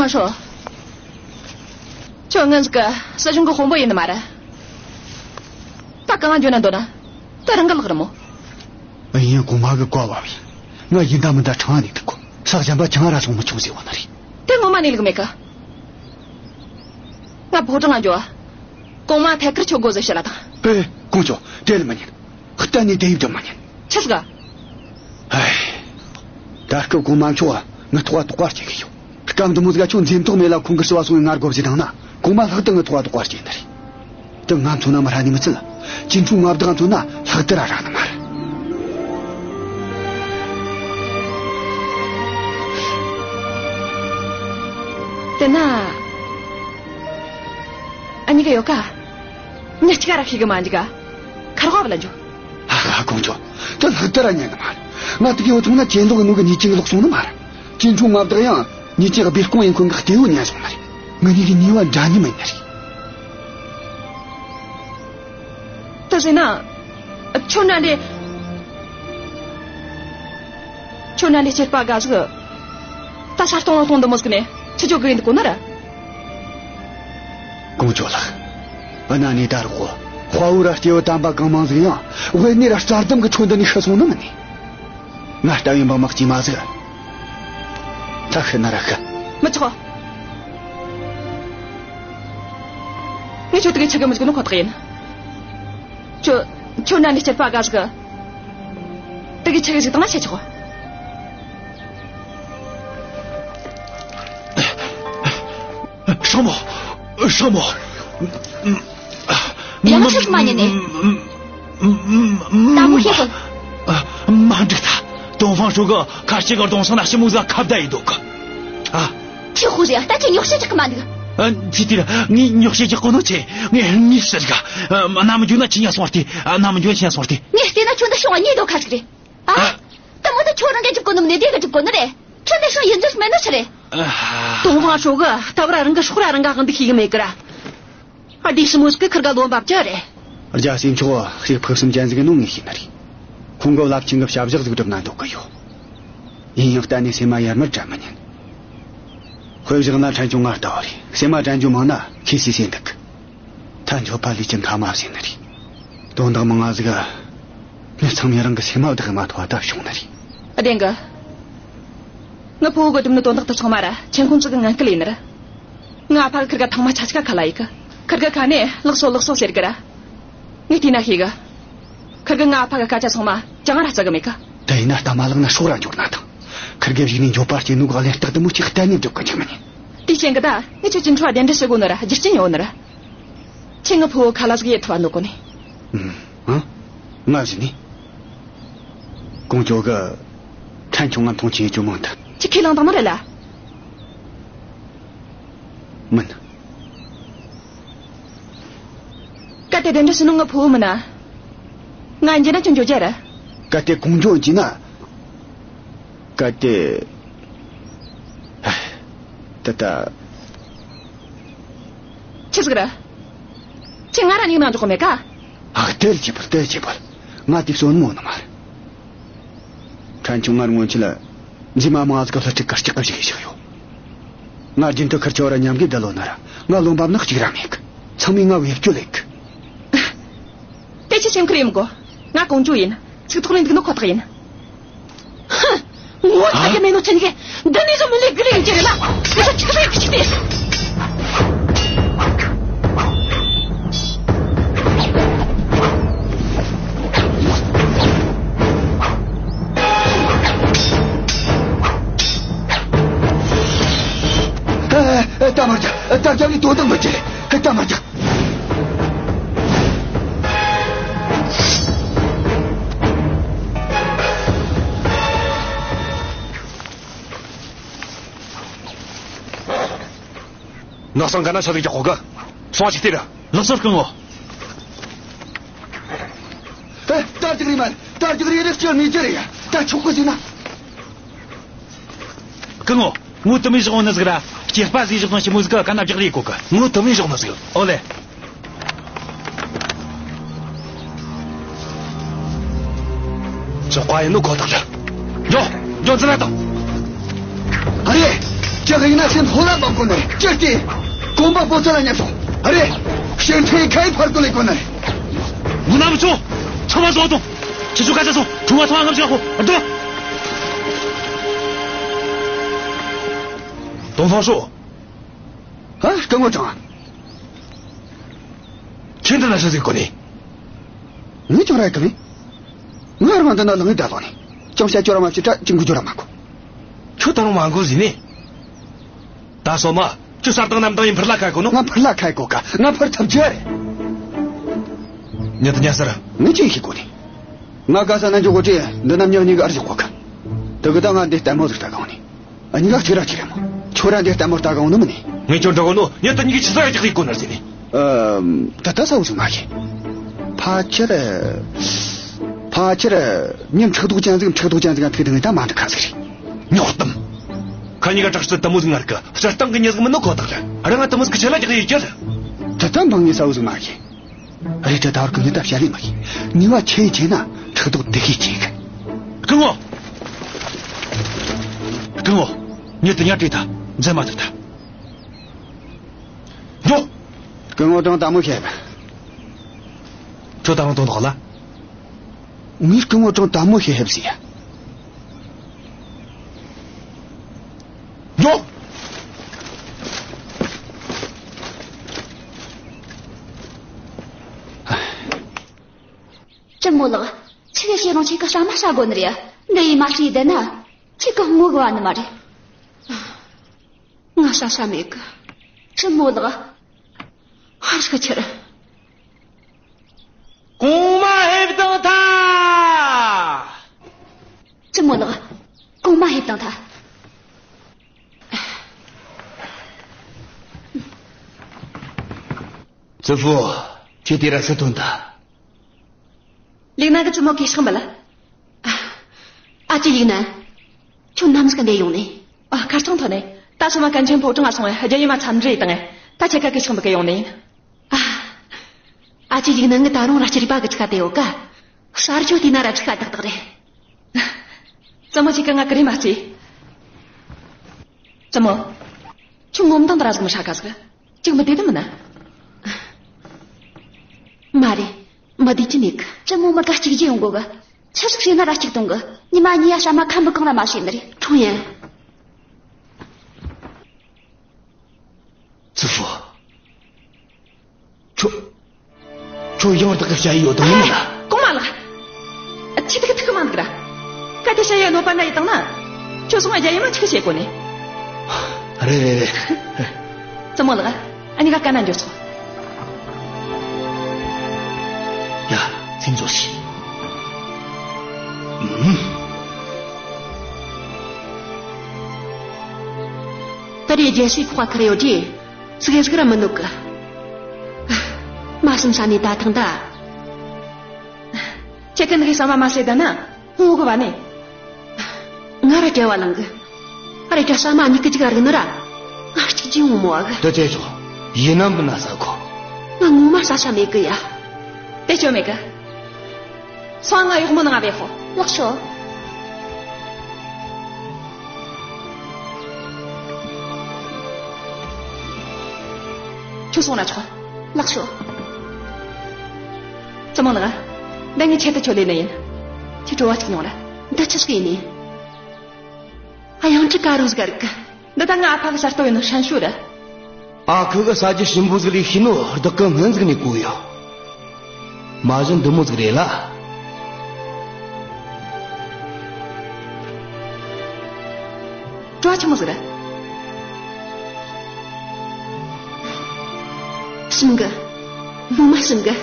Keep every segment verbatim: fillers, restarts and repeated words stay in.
ཨ་ཧྲོ། ཁྱོད་ངན་ཟིག་གི་སྲིད་གཞུང་གི་དཔོན་པོ་ཡིན་ནི་མ་རེད། ད་གང་འཇོན་ན་འདོད་ན། ད་རང་གི་ལག་རེད་མོ། ཡིན་ཡང་གོང་མ་གི་བཀའ་བབས་ཡིན། ང་ཡིན་ད་མིན་ད་ཁྲང་ཨ་ནས་ཐུག་གོ། ས་གཞན་པ་ཆང་ར་སོང་མི་ཆུང་ཟེར་བ་ན་རེད། དེ་ངོ་མ་ནས་ལུགས་མེད་གི། ང་ཕོ་བྲང་ང་འགྱོ་བ། གོང་མ་ཐད་ཀར་ཆོག་དགོས་ཟེར་བཤད་ལ་དང་། ཨེ། ཀོང་ཇོ། དེ་ལ་མི་ཉན། གཏན་ནས་དེ་ཡིབ་དུ་མ་ཉན། ཆི་ཟིག་ག་ཨེ། ད་སྐབས་གོང་མ་མཆོག་ང་ཐོག་བ་དོགས་པ་སྐྱེ་གི་ཡོད། སྐབས་འདི་མོ་ཟིག་ཁྱོད་འཛེམ་དོགས་མེད་ལ་ཁོང་གི་སྲི་བ་སོང་ངས་ང་དགོ་བཟེ་དང་ན། གོང་མ་ལྷག་ཏུ་ང་ཐོག་བ་དོགས་པ་སྐྱེ་ནི་རེད། དེ་ང་མཚོན་ན་མ་ར་ནི་མི་ཚད་ལ། ཅིན་ཁྲུང་མངའ་བདག་མཚོན་ན་ལྷག་ཏུ་ར་ར་ནི་མ་རེད། དེ་ན། ཨ་ནི་ག་ཡོད་ཀ་ཉ་ཅི་ག་ར་ཤི་གི་མ་འཇིག་ག་ཁར་ཧོ་བ་ལ་འཇུ། ཨ་ཧ་ཀོང་ཇོ། དེ་ལྷག་ཏུ་ར་ཉན་ནི་མ་རེད། ང་དེ་གི་འོ་ཐུང་ན་ཅེན་ཏོག་གི་ནུ་གི་ཉེས་ཅན་གི་ལོག་སོང་ནི་མ་རེད། ཅིན་ཁྲུང་མངའ་བདག་ཡང་ཉེས་ཅན་གི་སྦས་སྐུང་ཡིན་ཁོང་གི་སྟེ་བོ་ཉན་སོང་ནི་རེད། ང་གཉིས་གི་ཉེས་པ་འདྲ་ནི་མིན་ནི་རེད། ད་ཟེར་ན། ཁྱོད་འདྲ་འདྲེ། ཁྱོད་འདྲ་འདྲེ་སྐྱེས་པ་དགའ་ཟིག་ད་ས་སྟོང་ལ་སྟོང་འདི་མོ་ཟིག་ནས་ཆི་ཆོ་གི་འདུག་གོ་ནི་ར། ཀོང་ཇོ་ལགས། ཨ་ན་ནི་ད་རུ་གོ། དཔའ་བོ་ར་སྐྱེ་བོ་དམ་པ་གང་མང་ཟིག་ཡང་དབེན་ནི་ར་རྩྭ་ལྡུམ་གི་ཁྲོད་འདི་ནས་ཤི་སོང་ནི་མིན་ནི། ང་ལྟ་བུའི་འབངས་མི་སྐྱིད་མ་ཟིག་ད་ཤི་ན་ར་ཤི། མི་ཆོག་ངས་ཁྱོད་དེ་གི་ཆི་གི་མི་ཟིག་ནོ་ཁོ་ཐག་ཡིན། ཁྱོད། ཁྱོད་འདྲ་འདྲེ་སྐྱེས་པ་དགའ་ཟིག་དེ་གི་ཆི་གི་ཟིག་དང་ན་ཆི་ཆོག་ཧྲ་མོ། ཧྲ་མོ། ཡང་ཆི་ཟིག་མ་ཉན་ནས། ད་མོ་ཤེས་གི། མ་འགྲིག་ད། ཏོང་ཧྥང་ཧྲོ་གི་ཁ་ལྕེ་གི་གདོང་སང་ན་ཞི་མོ་ཟིག་ཁ་བརྡ་ཡི་འདུག་གི། ཨ། ཁྱོས་ཧུ་ཟེ་ད་ཁྱོས་ཉོག་བཤད་རྒྱག་གི་མ་འདུག་ཨ། ཅི་དེ་ར་ངས་ཉོག་བཤད་རྒྱག་གོ་ནོ་ཆེ། ངས་ངས་ཟེར་ག་ཨ། ན་མི་འཇོན་ན་ཆི་ཉན་སོང་བ་སྟེ། ཨ། ན་མི་འཇོན་ཆི་ཉན་སོང་བ་སྟེ། ངས་བལྟས་ན་ཁྱོད་འདི་ཤོང་བ་ཉེས་འདུག་ཁ་ཟིག་རེད། ཨ། ཨ། ད་མོ་ད་ཁྱོད་རང་གིས་སྒྲུབ་གོ་ནི་མིན་ནས་དེ་གིས་སྒྲུབ་གོ་ནི་རེད། ཁྱོད་འདི་ཤོང་ཡིན་རྒྱུ་མེད་ནི་ཆི་རེད། ཨ། ཏོང་ཧྥང་ཧྲོ་གི་ད་བར་རང་གི་སྲོག་ར་རང་ག་འདི་ཤེས་གི་མེད་གི་ར། ཨ། དེ་ཞི་མོ་ཟིག་གི་ཁིར་ག་ལོན་པ་བཅའ་རེད། རྒྱལ་སྲས་མཆོག་ཞིག་ཕུགས་བསམ་ཅན་ཟིག་ནོ་ངས་ཤེས་ནི་རེད། ཁོང་གི་རླབས་ཆེན་གི་བྱ་བཞག་ཟིག་སྒྲུབ་ན་འདོད་གི་ཡོད། ཡིན་ཡང་གཏན་ནས་སེམས་མ་ཡར་མར་དྲན་མི་ཉན། དཔེ་བཞག་ན་ཕྲན་ཆུང་ང་ལྟ་བུ་རེད། སེམས་མ་དྲན་རྒྱུ་མང་ན་ཁོས་སུས་ཟེར་འདུག་ཐལ་འགྱུར་བ་ལས་ཀྱང་ཐ་མ་ཟིན་ནི་རེད། དོན་དག་མང་ང་ཟིག་ག་ངས་ཚང་མས་རང་གི་སེམས་མ་བདག་མ་ཐུབ་པ་ད་བྱུང་ནི་རེད། བདེན་གི། ངའི་ཕུ་བོ་གི་སྒྲུབ་ནི་དོན་དག་དེ་ཚང་མ་ར་ཆེན་ཁོང་ཅིག་གི་ངན་སྐུལ་ཡིན་ནི་རེད། ངའི་ཨ་ཕ་གི་ཁིར་ག་ཐང་མ་ཆ་ཆ་ག་ཁ་ལ་ཡི་གི། ཁིར་གི་ཁ་ནས་ལགས་སོ་ལགས་སོ་ཟེར་གི་ར། ངས་བལྟས་ན་ཤེས་གི། ཁིར་གི་ངའི་ཨ་ཕ་གི་སྐད་ཆ་ཚང་མ་ཅང་ར་རྩི་གི་མེད་གི། དེ་ཡིན་ན་ལྟ་མ་ལེགས་ན་སྲོག་ར་འཇོག་ན་ཐང་། ཁིར་གི་གཞུག་ནས་འགྱོད་པ་སྐྱེ་ནོ་གི་གླེན་རྟགས་དེ་མོ་ཅིག་གཏན་ནས་སྒྲུབ་གི་འཇུག་མི་ཉན། དེའི་རྐྱེན་གི་ད་ངས་ཁྱོད་ཀྱི་འཕྲོ་བ་གདན་འདྲེན་བྱེད་དགོས་ནི་ར་རྒྱུ་རྐྱེན་ཡོད་ནི་ར། ཁྱེད་ངའི་ཕུ་བོ་ཁ་ལ་ཟིག་ཡེ་ཐུབ་བ་འདོད་གོ་ནི། ཨུམ། ཨ། ང་ཟིན་ནི། ཀོང་ཇོ་གི་ཕྲན་ཆུང་ང་མཐོང་ཆེན་ཡེ་རྒྱུ་མང་ཐལ། ཁྱེད་ཁས་བླངས་བཏང་ནི་རེད་ལ། མིན། གལ་ཏེ་དེ་འདྲ་ཞིག་ནོ་ངའི་ཕུ་བོ་མིན་ན། ང་འཇིག་ན་ཁྱོད་འགྱོ་རྒྱུ་རེད། གལ་ཏེ་ཀོང་ཇོ་འཇིག་ན། གལ་ཏེ། ད་ད། ཆི་ཟིག་རེད། ཁྱེད་ང་ར་མྱིག་ནང་འཇོག་གི་མེད་ཀ། ཨ། དེར་ཅི་བོར་དེར་ཅི་བོར། ང་དེ་བསོད་ནམས་ནི་མ་རེད། ཕྲན་ཆུང་ངར་སྔོན་ཆད་ལ་མཛེས་མ་མང་ཟིག་གི་ལྷུ་ཚིགས་གི་སྐྱག་གི་བཞག་བཞག་ཡོད། ང་རྒྱུན་དུ་ཁིར་ཆོ་ར་མཉམ་གི་བསྡད་ལོ་ན་ར་ང་རློན་པ་ནག་གཅིག་ར་མེད་གི། ཚང་མས་ང་བེད་སྤྱོད་ལས་གི། དེ་ཆི་སེམས་ཁུར་ཡེ་མི་དགོས། ང་ཀོང་ཇོ་ཡིན། ཚིག་ཐོག་ནས་འདུག་ནོ་ཁོ་ཐག་ཡིན། ཧུ། ངོ་ཚ་གི་མེད་ནོ་ཁྱེད་གཉིས་ཀས་འདི་ནས་བཟུང་མི་ལས་དགུ་ལས་ཡིན་གྱི་རེད་ལ། ཁྱེད་ཚོ་ཁྱེད་ཚོ་ཡིན་གྱི་ཆི་ནས། ཨ། ཨ། ད་མར་རྒྱག་ད་རྒྱག་ནས་དོ་དམ་མི་བྱེད། ད་མར་རྒྱག་ནགས་སང་ག་ན་ཆ་ལུགས་ཀྱི་ཧོ་ག་སོང་ཅིག་ལྟོས་ར། ལགས་སོ་སྐུ་ངོ། ཨེ། ད་རྒྱག་རེས་མ་རེད། ད་རྒྱག་རེས་རེད། ཅི་མི་རྒྱུ་རེད་ཡ། ད་ཆོག་གི་ཟིན་ན། སྐུ་ངོ། ངོ་དུ་མའི་ཞོག་ནི་ཟིག་ར། སྐྱེས་པ་ཟིག་ཞོག་ནི་ཞི་མོ་ཟིག་ག་ན་རྒྱག་རེས་གོ་གི། ངོ་དུ་མའི་ཞོག་ནི་ཟིག་ཨོ་ལེ། ཅོག་པ་ཡིན་ནོ་ཁོ་ཐག་རེད། འགྱོ། འགྱོ་འཛིན་ལ་དང་། ཨ་རེ། ཅི་ རིག་ན་སེམས་ཧོ་ལ་འབབ་གོ་ནི་ཅི་སྟེ། གོམ་པ་སྤོ་ཚོ་ལ་ཉེ་སོང་། ཨ་རེ། ཕྱིར་འཐེན་ཁའི་ཕར་གོ་ལེ་གོ་ནི། མུ་ན་མུ་ཚོ། ཚང་མ་བཟོ་དང་། ཁྱེད་ཚོ་ག་ཚ་སོང་། ཁྲོ་བ་ཚང་མ་ངམ་ཞག་ཧོ་ཨ་དོ། ཏོང་ཧྥང་ཧྲོ། ཨ། སྐུ་ངོ་ཀྲང་། ཁྱེད་འདི་ན་ཤི་ཟིག་གོ་ནི། ངས་ཅང་ར་གི་མིན། ང་རང་འདི་ན་ལངས་ཡི་ད་ལོ་ནི། ཅང་བཤད་རྒྱུ་ར་མ་བཤད། ད་ཅིག་འགུལ་རྒྱུ་ར་མ་གོ། ཁྱོད་ད་རུང་མ་འགུལ་ཟིན་ནི། ད་སོ་མ། ཁྱོད་གསར་དང་གནམ་དང་ཡིན་ཕུར་ལ་ཁ་གོ་ནོ། ང་ཕུར་ལ་ཁ་གོ་ཀ་ང་ཕུར་ཐབས་ཇེ་རེད། ཉི་ད་ཉ་སར། ངས་ཅི་ཤེས་གོ་ནི། ང་ག་ས་ན་འཇོག་གོ་དྲི། འདི་ནམ་ཉག་ཉིག་ཨར་ཞིག་གོ་ཀ་དུ་གི་ད་ང་འདི་ལྟད་མོ་ཟིག་ལྟ་གང་ནི། ཨ་ཉི་ག་གཅིག་ར་གཅིག་ར་མོ། ཁྱོད་ར་འདི་ལྟད་མོ་ལྟ་གང་ནི་མིན་ནི། ངས་ཁྱོད་འདྲ་གོ་ནོ། ཉི་ད་ཉིག་གི་ཆི་ཟ་ཡ་ཅིག་ཡིན་གོ་ནར་ཟིན་ནི། ཨམ། ད་ལྟ་ས་འུ་ཟིག་མ་ཤེས། ཕ་ཁྱེར། ཕ་ཁྱེར། མྱི་ཕྲག་དོག་ཅན་ཟིག་ཕྲག་དོག་ཅན་ཟིག་ཐུག་དང་ད་མ་འདྲ་ཁ་ཟིག་རེད། ཉོག་གཏམ། ཁ་ཉིན་ག་དྲག་སུ་དུ་མོ་ཟིག་ངར་གི་སྤྱིར་བཏང་གི་མྱི་ཟིག་མིན་ནོ་ཁོ་ཐག་རེད། རང་ང་དུ་མོ་ཟིག་གི་ཆེ་ལ་རྒྱག་ཡི་ཁྱེར། ད་ལྟ་འབངས་ངས་ས་འུ་ཟིག་མ་ཤེས། རེད་དྲ་ད་བར་གི་ངས་ད་བཤད་ལེ་མ་ཤེས། ཉི་བ་ཆེ་ཡི་ཆེ་ན་ཕྲག་དོག་དེ་ཤེས་ཆེ་གི། སྐུ་ངོ། སྐུ་ངོ། ཉི་དུ་ཉ་བྲིས་ད་མཛད་མ་ཐུབ་ད། ཡོ། སྐུ་ངོ་ཀྲང་ལྟད་མོ་ཤེས་བ། ཁྱོད་ད་རུང་དོན་དག་ལ། ངས་སྐུ་ངོ་ཀྲང་ལྟད་མོ་ཤེས་ཧེབ་ཟིག་ཡ། ཡོ། ཅི་མོ་ལགས། ཆི་གི་ཤེས་རུང་ཁྱེད་ཀྱི་ཟ་མ་ཟ་དགོས་ནི་རེད། འདི་ཡིས་མ་ཟོས་བསྡད་ན་ཁྱེད་ཀྱི་ངོ་གི་བ་ནི་མ་རེད། ང་ཟ་ས་མེད་གི། ཅི་མོ་ལགས། ཧར་ཤི་ཁྱེར། གོང་མ་ཕེབས་བཏང་ཐལ། ཅི་མོ་ལགས། གོང་མ་ཕེབས་བཏང་ཐལ། ཙི་ཧྥུ། ཁྱེད་དེ་ར་སུ་ཐོན་ཐལ། ལིག་ནན་གི་ཅི་མོ་གི་ཤག་འབུལ། ཨ་ཅེ་ལིག་ནན། ཁྱོད་ནམ་ཟིག་ག་འདིར་ཡོང་ནི། ཨ། ཁ་རྩང་ཐོན་ནས། ད་སོ་མ་གན་ཆེན་ཕོ་བྲང་ང་སོང་བས་རྒྱལ་ཡུམ་མ་འཚམས་འདྲི་ཡས་བཏང་ངས། ད་ཁྱེད་ཀ་གི་ཤག་འབུལ་གི་ཡོང་ནི་ཡིན། ཨ། ཨ་ཅེ་ལིག་ནན་གི་ད་རུང་ར་སྐྱིད་པ་གི་ཅི་ག་དེ་ཡོད་ཀ་གསར་ཆོ་དེ་ན་ར་ཅི་ག་ཏག་ཏག་རེད། ཙི་མོ་ཁྱེད་ཀ་ང་ཀི་རེ་མ་རྩེ། ཙི་མོ། ཁྱོད་ངོ་མདངས་འདི་ར་ཟིག་མི་ཧྲ་ག་ཟིག་ཅིག་མི་བདེ་དི་མིན་ན། མ་རེད། མི་བདེ་རྒྱུ་མེད་གི། ཙི་མོ་མི་ག་གཅིག་རྗེས་ཡོང་དགོས་གི། ཆི་ཟིག་བྱས་ན་ར་གཅིག་གཏོང་གི། ཉི་མ་གཉིས་ཡ་ཟ་མ་ཁམ་བུ་གང་ར་མ་བྱས་ནི་རེད། ཁྲུང་ཡན། ཙི་ཧྥུ། ཁྱོད། ཁྱོད་ཡང་དག་གི་བྱ་ཡི་ཡོད་དམ་མིན་ལ། གོང་མ་ལགས། ཁྱེད་དག་ཐུག་གི་མ་འདུག་ར། གལ་ཏེ་བྱ་ཡི་གནོད་པ་ན་ཡི་བཏང་ན། ཁྱོད་སོང་བ་རྒྱལ་ཡུམ་མ་ཆི་གི་བྱེད་དགོས་ནི། རེད་རེད་རེད། ཙི་མོ་ལགས། ཨ་ནི་ག་ག་ན་འགྱོ་ཆོག་ཡ། སེམས་ཚོ་ཞི། ཨུམ། ད་རེས་རྒྱལ་སྲས་ཁོག་ཁར་ཡོད་རྗེས། ཟིག་ཟིག་ར་མི་ནུག་གི། མ་སེམས་ས་ནས་ད་ཐང་ད། ཁྱེད་ཀྱི་ནི་གི་ཟ་མ་མ་ཟོས་ད་ན། ངོ་གི་བ་ནི། ང་ར་བྲེལ་བ་ལངས་གི། ཨ་རེ་ད་ཟ་མ་གཉིས་ཀི་ཅིག་ར་རིག་ནི་ར། ང་གཅིག་ཅིག་ངོ་མོ་བ་གི། དེ་ཚེ་ཆོག་ཡིན་ནམ་མིན་ན་ཟ་གོ། ང་ངོ་མ་ཟ་ས་མེད་གི་ཡ། དེ་ཆོ་མེད་གི། སང་ང་གཡོག་མོ་ནང་ང་བས་ཤོག་ལགས་སོ། ཁྱོད་སོང་ན་ཆོག་ལགས་སོ། ཙི་མོ་ལགས། འདི་ངས་ཆེད་དུ་ཁྱོད་ལས་ནི་ཡིན། ཁྱོད་བྲོ་བ་ཅིག་མྱོང་ར། འདི་ཆི་ཟིག་ཡིན་ནི། ཨ། ཡང་ཅི་ཀ་རུ་ཟིག་རིག་གི། འདི་ད་ང་ཨ་ཕ་གི་གསར་གཏོད་ཡིན་ནོ་ཧྲན་ཤུ་རེད། ཨ་ཁུ་གི་ཟ་རྒྱུ་ཞིམ་པོ་ཟིག་ལས་ཤེས་ནོ་བདག་གི་སྔན་ཟིག་ནས་གོ་ཡོད། མ་གཞི་འདི་མོ་ཟིག་རེད་ལ། བྲོ་བ་ཆི་མོ་ཟིག་རེད། ཞིམ་གི། ངོ་མ་ཞིམ་གི།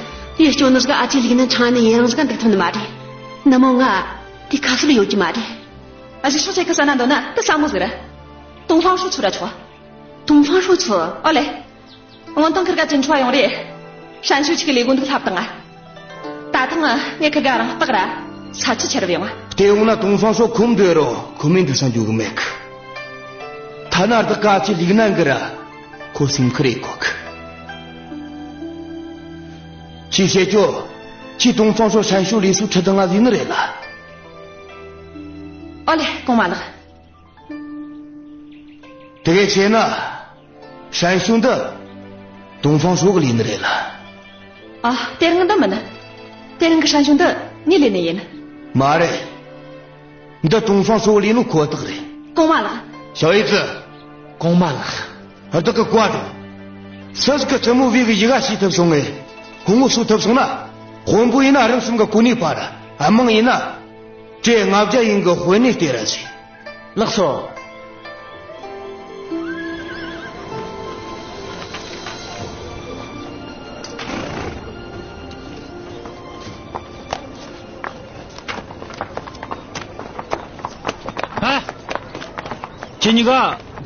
ཡེ་སྐྱོ་ནི་ཟིག་ཨ་ཅེ་ལིག་ནན་ཆང་ནི་ཡེ་རང་ཟིག་འདུག་ཐུབ་ནི་མ་རེད། ནུ་མོ་ང་དེ་ཁ་ཤུལ་ཡོད་རྒྱུ་མ་རེད། ཨ་ཞིག་ཤོག་ཆེ་ཁ་ས་ན་འདོད་ན་དེ་ས་མོ་ཟིག་རེད། ཏུང་ཧྥང་ཧྲོ་ཚུར་ར་ཆོག་ཏུང་ཧྥང་ཧྲོ་ཚུར། ཨོ་ལེ། སྔོན་ཐོན་ཁིར་ག་ཅིན་ཁྲོ་ཡོང་རེ། ཧྲན་ཤུ་ཆི་གི་ལས་སྒོ་འདུག་ལྷབ་དང་ང་། ད་ཐེངས་ངས་ཁིར་ག་རང་རྟགས་ར་ས་ཆུ་ཁྱེར་བ་ཡོང་ང་། དེ་ཡོང་ན་ཏུང་ཧྥང་ཧྲོ་ཁོམ་འདོད་རུང་ཁོ་མིན་འདུག་ས་འཇུག་གི་མེད་གི། ཐ་ན་བདག་ག་ཅི་ལིག་ནན་གི་ར་ཁོ་སེམས་ཁུར་ཡེ་གོ་གི། ཁྱི་བཤད་ཅོ། ཁྱི་ཏུང་ཧྥང་ཧྲོ་ཧྲན་ཤུ་ལས་སུ་ཁྲི་དང་ང་ཟིན་ནི་རེད་ལ། ཨོ་ལེ་གོང་མ་ལགས། དེ་གས་བྱས་ན། ཧྲན་ཞུང་འདི་ཏུང་ཧྥང་ཧྲོ་གིས་ལས་ནི་རེད་ལ། ཨ། དེ་རིང་འདི་མིན། དེ་རིང་གི་ཧྲན་ཞུང་འདི་ངས་ལས་ནི་ཡིན། མ་རེད། འདི་ཏུང་ཧྥང་ཧྲོ་གིས་ལས་ནོ་ཁོ་ཐག་རེད། གོང་མ་ལགས། ཞའོ་ཡི་ཙི། གོང་མ་ལགས། བདག་གིས་བཀའ་དང་། སུ་ཟིག་གིས་ཙི་མོ་བི་གི་ཡི་ག་བཤུས་ཐུབ་སོང་ངས། ཁོ་ངོ་སོ་ཐུབ་སོང་ན། དཔོན་པོ་ཡིན་ན་རང་གསུམ་གི་གོ་གནས་སྤར། དམངས་ཡིན་ན། བྲེ་ལྔ་བརྒྱ་ཡིན་གི་དཔོན་གནས་སྟེར་ར་ཟེར། ལགས་སོ། ཨ། ཁྱེད་གཉིས་ཀ་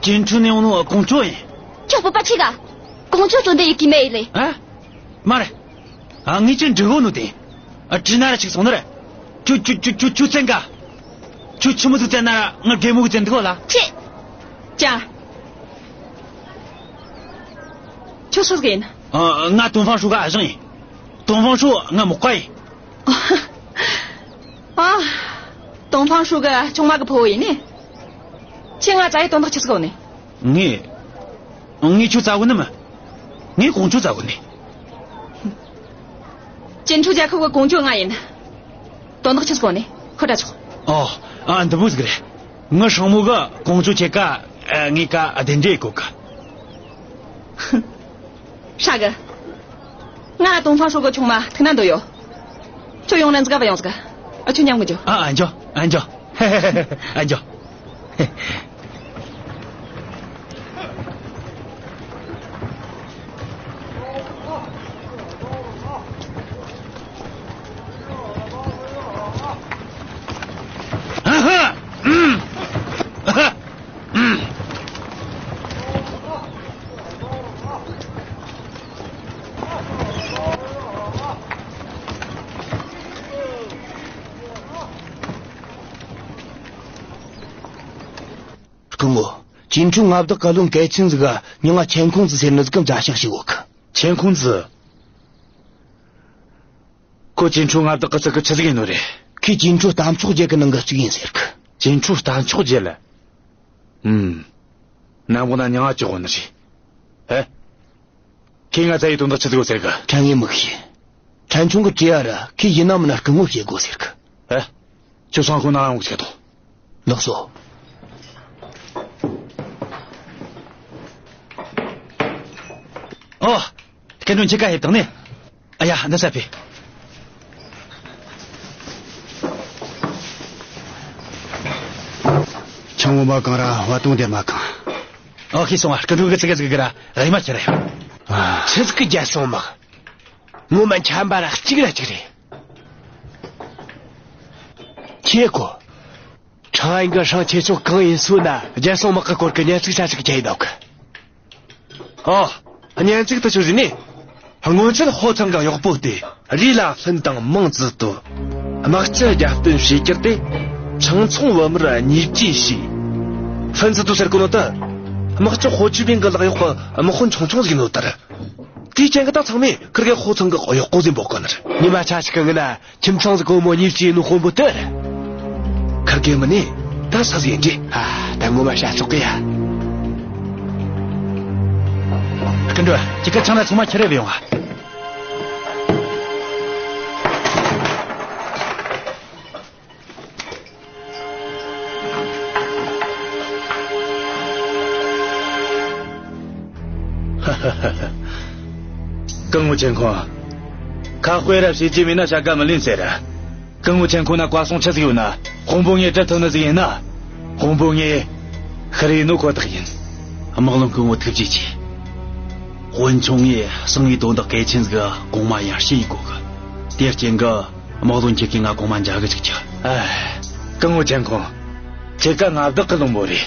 ཅིན་ཁྲུན་ནས་ཡོང་ནོ་ཀོང་ཇོ་ཡིན། ཁྱོད་སྤོབས་པ་ཆེ་ག། ཀོང་ཇོ་ཚོ་འདི་ཡི་གི་མེ་ཡི་ལེ། ཨ། མ་རེད། ཨ། ངས་ཅིན་འདྲི་གོ་ནོ་དེ། ཨ། དྲིས་ན་ར་ཆིག་སོང་ནི་རེད། ཁྱོད་ཁྱོད་ཁྱོད་ཁྱོད་ཁྱོད་བཙན་ག། ཁྱོད་ཆི་མོ་ཟིག་བཙན་ན་ར་ང་རྒན་མོ་གིས་བཙན་འདུག་གོ་ལ། ཆེ། ཅང་། ཁྱོད་སུ་ཟིག་ཡིན། ཨ། ང་ཏུང་ཧྥང་ཧྲོ་གི་ཨ་ཞང་ཡིན། ཏུང་ཧྥང་ཧྲོ་ང་མག་པ་ཡིན། ཨ། ཏུང་ཧྥང་ཧྲོ་གི་ཆུང་མ་གི་ཕུ་བོ་ཡིན་ནི། ཁྱེད་ང་བཙལ་ཡེ་དོན་དག་ཆི་ཟིག་ཡོད་ནི། ངས། ངས་ཁྱོད་བཙལ་གོ་ནི་མིན། ངས་ཀོང་ཇོ་བཙལ་གོ་ནི། ཅིན་ཁྲུན་རྒྱལ་ཁབ་གི་ཀོང་ཇོ་ང་ཡིན། དོན་དག་ཆི་ཟིག་ཡོད་ནི། ཤོད་དྲ་ཆོག། ཨོ། ཨ། འདི་མོ་ཟིག་རེད། ངའི་སྲིང་མོ་གིས་ཀོང་ཇོ་ཁྱེད་ཀ། ཨ། ངེད་ཀ་གདན་འདྲེན་ཡེ་གོ་གི། ཧྲ་གི། ང་ཏུང་ཧྥང་ཧྲོ་གི་ཆུང་མ་ཐུག་ན་འདོད་ཡོད། ཁྱོད་ཡོང་ན་འཛི་ག་བ་ཡོང་ཟིག། ཨ། ཁྱོད་མཉམ་གི་འགྱོ། ཨ། ཨ། འགྱོ། ཨ། འགྱོ། ཨ། འགྱོ། ཨ་ཧ། ཨུམ། ཨ་ཧ། ཨུམ། སྐུ་ངོ། ཅིན་ཁྲུན་མངའ་བདག་གི་བློན་གལ་ཆེན་ཟིག་ག་མྱིང་ང་ཆན་ཁུང་ཙི་ཟེར་ནི་ཟིག་གི་མཛའ་བཤགས་ཞུ་གོ་གི། ཆན་ཁུང་ཙི། ཁོ་ཅིན་ཁྲུན་མངའ་བདག་གི་ཚིག་གི་ཆི་ཟིག་ཡིན་ནོ་རེད། ཁོས་ཅིན་ཁྲུན་རྟ་མཆོག་བརྒྱད་གི་ནང་གི་གཅིག་ཡིན་ཟེར་གི། ཅིན་ཁྲུན་རྟ་མཆོག་བརྒྱད་ལ། ཨུམ། ནམ་གོང་ན་མྱིང་ང་ཅོག་གོ་ནི་རེད། ཨེ། ཁོས་ང་བཙལ་ཡེ་དོན་དག་ཆི་ཟིག་ཡོད་ཟེར་གི། ཕྲན་ངས་མི་ཤེས། ཕྲན་ཆུང་གིས་དྲིས་ཡ་ར་ཁོས་ཡིན་ན་མིན་ན་སྐུ་ངོ་བཤད་དགོས་ཟེར་གི། ཨེ། ཁྱོད་སང་ཁོ་ན་ཡོང་གི་ཆེད་དོ། ལགས་སོ། ཨོ། སྐུ་མགྲོན་ཁྱེད་ཀ་ཕེབས་བཏང་ནི། ཨ་ཡ། འདི་ས་ཕེབས། ཆང་བོ་མ་གང་ར་བ་དུང་དེ་མ་གང་། ཨོ། ཤེས་སོང་ང་། སྐུ་མགྲོན་གིས་ཙི་གེ་ཙི་གེ་ར་རེ་མ་ཁྱེར་ཡོང་། ཨ། ཆི་ཟིག་གི་རྒྱལ་སྲུང་དམག། ངོ་མ་འཁྱམ་པ་ར་གཅིག་ར་གཅིག་རེད། ཁྱེད་ཀོ། ཁྲང་ཨན་གི་ཧྲང་ཆེ་ཆུང་གང་ཡིན་སུ་ན་རྒྱལ་སྲུང་དམག་གི་སྐོར་གི་སྙན་ཚིག་ཆ་ཟིག་རྒྱག་ཡིན་ནོ་གི། ཨོ། སྙན་ཚིག་དེ་ཆི་ཟིག་ནི། སྔོན་ཆད་ཧོ་ཚང་གི་གཡོག་པོ་དེ་རི་ལ་ལྷུན་དང་མིང་ཙི་ཏུ། དམག་སྤྱི་རྒྱབ་རྟེན་བྱས་ཀྱིར་ཏེ། ཆང་ཚོང་བུ་མོར་གཉིས་བཅས་བྱས། ཧྥུན་ཙི་ཏུ་ཟེར་གོ་ནོ་ད། དམག་སྤྱི་ཧོ་ཅི་པིན་གི་ལག་གཡོག་གི་དམག་དཔོན་ཆུང་ཆུང་ཟིག་ཡིན་ནོ་ད། དེའི་རྐྱེན་གི་ད་ཚང་མས་ཁིར་གེ་ཧོ་ཚང་གི་གཡོག་པོ་ཟིག་འབོད་གོ་ནི་རེད། ཉི་མ་ཆ་ཞིག་གི་སྔོན་ན་ཁྱིམ་ཚང་ཟིག་གི་བུ་མོ་གཉིས་བཅས་ཡིན་ནོ་དཔོན་པོ་དེ་རེད། ཁིར་གེ་མིན་ནི་ད་ས་ཟིག་ཡིན་དྲི། ཨ། ད་ངོ་མ་བྱ་ཆོག་གི་ཡ། སྐུ་མགྲོན། ཁྱེད་ཀ་ཆང་ན་ཚང་མ་ཁྱེར་རེ་བས་ཡོང་ཨ། སྐུ་ངོ་ཆེན་ཁོང་། ཁ་དཔེ་ར་བྱས་རྗེས་མེད་ན་བྱ་དགའ་མི་ལེན་ཟེར། སྐུ་ངོ་ཆེན་ཁོང་ན་བཀའ་གསུང་ཆི་ཟིག་ཡོད་ན་དཔོན་པོ་ངས་འདྲི་ཐུབ་ནི་ཟིག་ཡིན་ན། དཔོན་པོ་ངས་ཤེད་རེ་ནོ་ཁོ་ཐག་ཡིན། དམག་བློན་སྐུ་ངོ་ཐུགས་རྗེ་ཆེ། དཔོན་ཆུང་ངས་གསང་བའི་དོན་དག་གལ་ཆེན་ཟིག་གོང་མ་ཡར་ཞུ་ཡེ་གོ་གི། དེའི་རྐྱེན་གི་དམག་བློན་ཁྱེད་ཀྱིས་ང་གོང་མ་མཇལ་གི་ཆུག་ཆུག། ཨ། སྐུ་ངོ་ཆེན་ཁོང་། ཁྱེད་ཀ་མངའ་བདག་གི་བློན་པོ་རེད།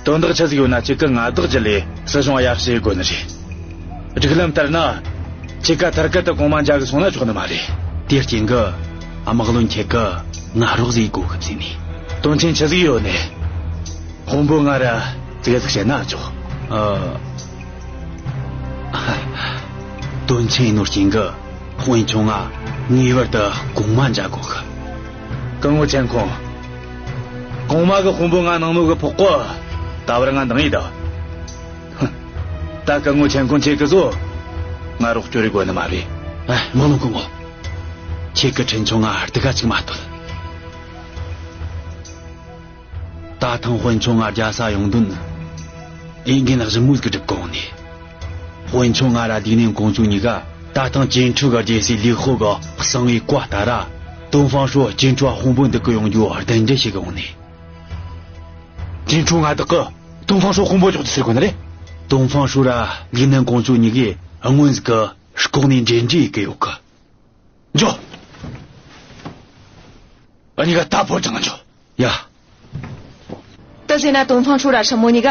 དོན་དག་ཆི་ཟིག་ཡོད་ན་ཁྱེད་ཀ་མངའ་བདག་བརྒྱུད་ལས་སྲིད་གཞུང་ཡར་ཞུ་དགོས་ནི་རེད། སྒྲིག་ལམ་ལྟར་ན། ཁྱེད་ཀ་ཐར་སྐད་དུ་གོང་མ་མཇལ་གི་སོང་ན་ཆོག་ནི་མ་རེད། དེའི་རྐྱེན་གི་དམག་བློན་ཁྱེད་ཀ་ང་རོགས་ཟིག་དགོས་གི་ཟེར་ནི། དོན་ཆེན་ཆི་ཟིག་ཡོད་ནི། དཔོན་པོ་ང་ར་ཙི་གེ་ཟིག་བཤད་ན་ཆོག། ཨ། དོན་ཆེན་ཡིན་ནོ་རྐྱེན་གི་དཔོན་ཆུང་ང་ངེས་པར་དུ་གོང་མ་མཇལ་དགོས་གི། སྐུ་ངོ་ཆེན་ཁོང་། གོང་མ་གི་དཔོན་པོ་ང་གནང་ནོ་གི་ཕོག་གོ། ད་བར་ང་འདང་ཡེ་ད། ད་སྐུ་ངོ་ཆན་ཀུང་ཁྱེད་ཀྱིས་བཟོ། ང་རོགས་སྐྱོར་རེ་དགོས་ནི་མ་རེད། ཨ། མོ་ལུང་སྐུ་ངོ། ཁྱེད་ཀྱིས་ཁྲིན་ཆུང་ང་སྡུག་ག་ཅིག་མ་གཏོད། ད་ཐེངས་དཔོན་ཆུང་ང་རྒྱལ་ས་ཡོང་དོན། ཨེ་འགན་གཞི་མོ་ཟིག་སྒྲུབ་གོ་ནི། དཔོན་ཆུང་ང་ར་ལིག་ནན་ཀོང་ཇོ་གཉིས་ཀ་ད་ཐེངས་ཅིན་ཁྲུའུ་གི་རྒྱལ་སྲས་ལི་ཧོ་གི་གསང་བའི་བཀའ་ལྟར་ར། ཏོང་ཧྥང་ཧྲོ་ཅིན་ཁྲུའུ་དཔོན་པོ་འདུག་གི་ཡོང་རྒྱུ་གདན་འདྲེན་བྱེད་གི་ཡོང་ནི། ཅིན་ཁྲུའུ་མངའ་བདག་གིས་ཏོང་ཧྥང་ཧྲོ་དཔོན་པོ་འཇོག་རྒྱུ་ཟེར་གོ་ནི་རེད། ཏོང་ཧྥང་ཧྲོ་ར་ལིག་ནན་ཀོང་ཇོ་གཉིས་ཀས་སྔོན་ཟིག་གི་ལྐོག་ནས་འབྲེལ་འདྲིས་ཡེད་གི་ཡོད་གི། འགྱོ། འུ་གཉིས་ཀ་ད་ཕོ་བྲང་ང་འགྱོ། ཡ། དེ་ཟེར་ན་ཏོང་ཧྥང་ཧྲོ་ར་ཧྲི་མོ་གཉིས་ཀ་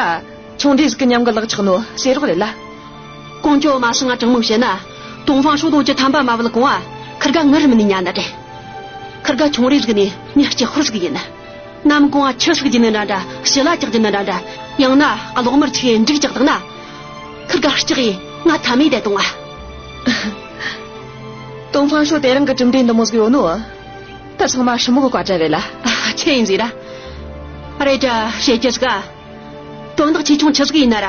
ཆུང་འདྲིས་ཟིག་གི་མཉམ་གི་ལག་ཆགས་ནོ་ཟེར་རོགས་རེད་ལ། ཀོང་ཇོ་མ་ཤི་ང་དྲང་མོ་བཤད་ན། ཏོང་ཧྥང་ཧྲོ་ལོ་བཅུ་ཐམ་པ་མ་བུད་གོང་ང་ཁིར་ག་ངར་མི་ནི་ཉན་ནི་རེད། ཁིར་ག་ཆུང་རེ་ཟིག་ནས་མྱི་སྐྱིད་ཧོར་ཟིག་ཡིན། ནམ་གོང་ང་ཆུ་ཟིག་རྒྱུ་ནི་འདྲ་འདྲ། ཞི་ལ་ཅག་རྒྱུ་ནི་འདྲ་འདྲ། ཡང་ན་གློག་དམར་ཆིག་འབྲུག་ཅག་དང་ན། ཁིར་ག་ལྕགས་ཡིན་ང་ཐ་མའི་བསྡད་གཏོང་ང་། ཏོང་ཧྥང་ཧྲོ་དེ་རིང་གི་གྲུབ་འབྲས་འདི་མོ་ཟིག་ཡོད་ནོ། ད་ཚང་མ་ཧྲི་མོ་གི་བཀའ་དྲིན་རེད་ལ། ཨ། ཆི་ཡིན་ཟེར་ར། རེད་དྲ་བཤད་རྒྱུ་ཟིག་ག། དོན་དག་ཆེ་ཆུང་ཆི་ཟིག་ཡིན་ན་ར།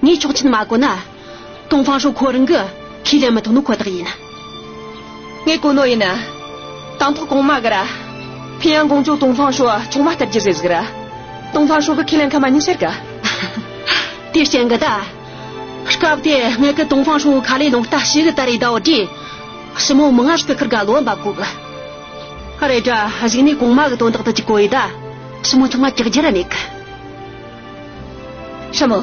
ངས་ཆོག་མཆན་མ་བཀོད་ན། ཏོང་ཧྥང་ཧྲོ་ཁོ་རང་གིས་ཁས་ལེན་མི་ཐུབ་ནོ་ཁོ་ཐག་ཡིན། ངས་གོ་ནོ་ཡིན། དང་ཐོག་གོང་མ་གིས་ར། ཕིན་ཡང་ཀོང་ཇོ་ཏོང་ཧྥང་ཧྲོ་ཆུང་མ་སྟེར་རྒྱུ་ཟེར་ཟིག་ར། ཏོང་ཧྥང་ཧྲོ་གིས་ཁས་ལེན་ཁ་མ་ཉན་ཟེར་གི། དེ་རྐྱེན་གིས་ད། སྐབས་དེ་ངེད་ཀྱིས་ཏོང་ཧྥང་ཧྲོ་ཁ་ལས་ལུང་བསྟན་ཞིག་གི་ད་རེས་ཟླ་བོ་དེ། ཞི་མོ་མི་ངར་ཟིག་གི་ཁིར་ག་ལོ་འབབ་གོ་གི། རེད་དྲ་གཞུག་ནས་གོང་མ་གི་དོན་དག་དེ་ཅིག་གོ་ཡི་ད། ཞི་མོ་ཚང་མ་ཀྱག་རྒྱུ་ར་མེད་གི། ཧྲི་མོ།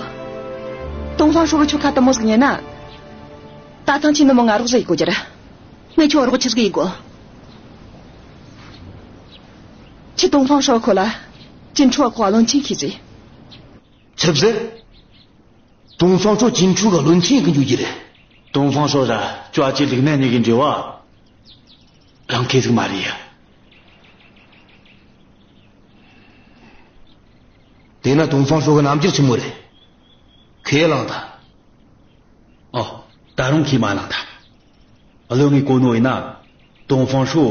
ཏོང་ཧྥང་ཧྲོ་གིས་ཁྱོད་ཁ་དེ་མོ་ཟིག་ཉན་ན། ད་ཐེངས་ཁྱོས་ནུ་མོ་ང་རོགས་ཟིག་ཡེད་དགོས་རྒྱུ་རེད། ངས་ཁྱོད་རོགས་ཆི་ཟིག་ཡེད་དགོས། ཁྱོས་ཏོང་ཧྥང་ཧྲོ་ཁོ་ལ་ཅིན་ཁྲུའུ་ཁོ་བློན་ཆེན་ཁྱེར་ཟེར། ཆི་ཟེར། ཏོང་ཧྥང་ཧྲོ་ཅིན་ཁྲུའུ་གི་བློན་ཆེན་གི་འཇུག་རྒྱུ་རེད། ཏོང་ཧྥང་ཧྲོ་ར་ཅོ་ཨ་ཅེ་ལིག་ནན་གཉིས་ཀྱི་འབྲེལ་བ་རང་ཁེ་ཟིག་མ་རེད་ཡ། དེས་ན་ཏོང་ཧྥང་ཧྲོ་གི་རྣམ་འགྱུར་ཆི་མོ་རེད། ཁས་བླངས་ཐལ། ཨོ། ད་རུང་ཁས་མ་བླངས་ཐལ། བློན་ངས་གོ་ནོ་ཡིན་ན། ཏོང་ཧྥང་ཧྲོ་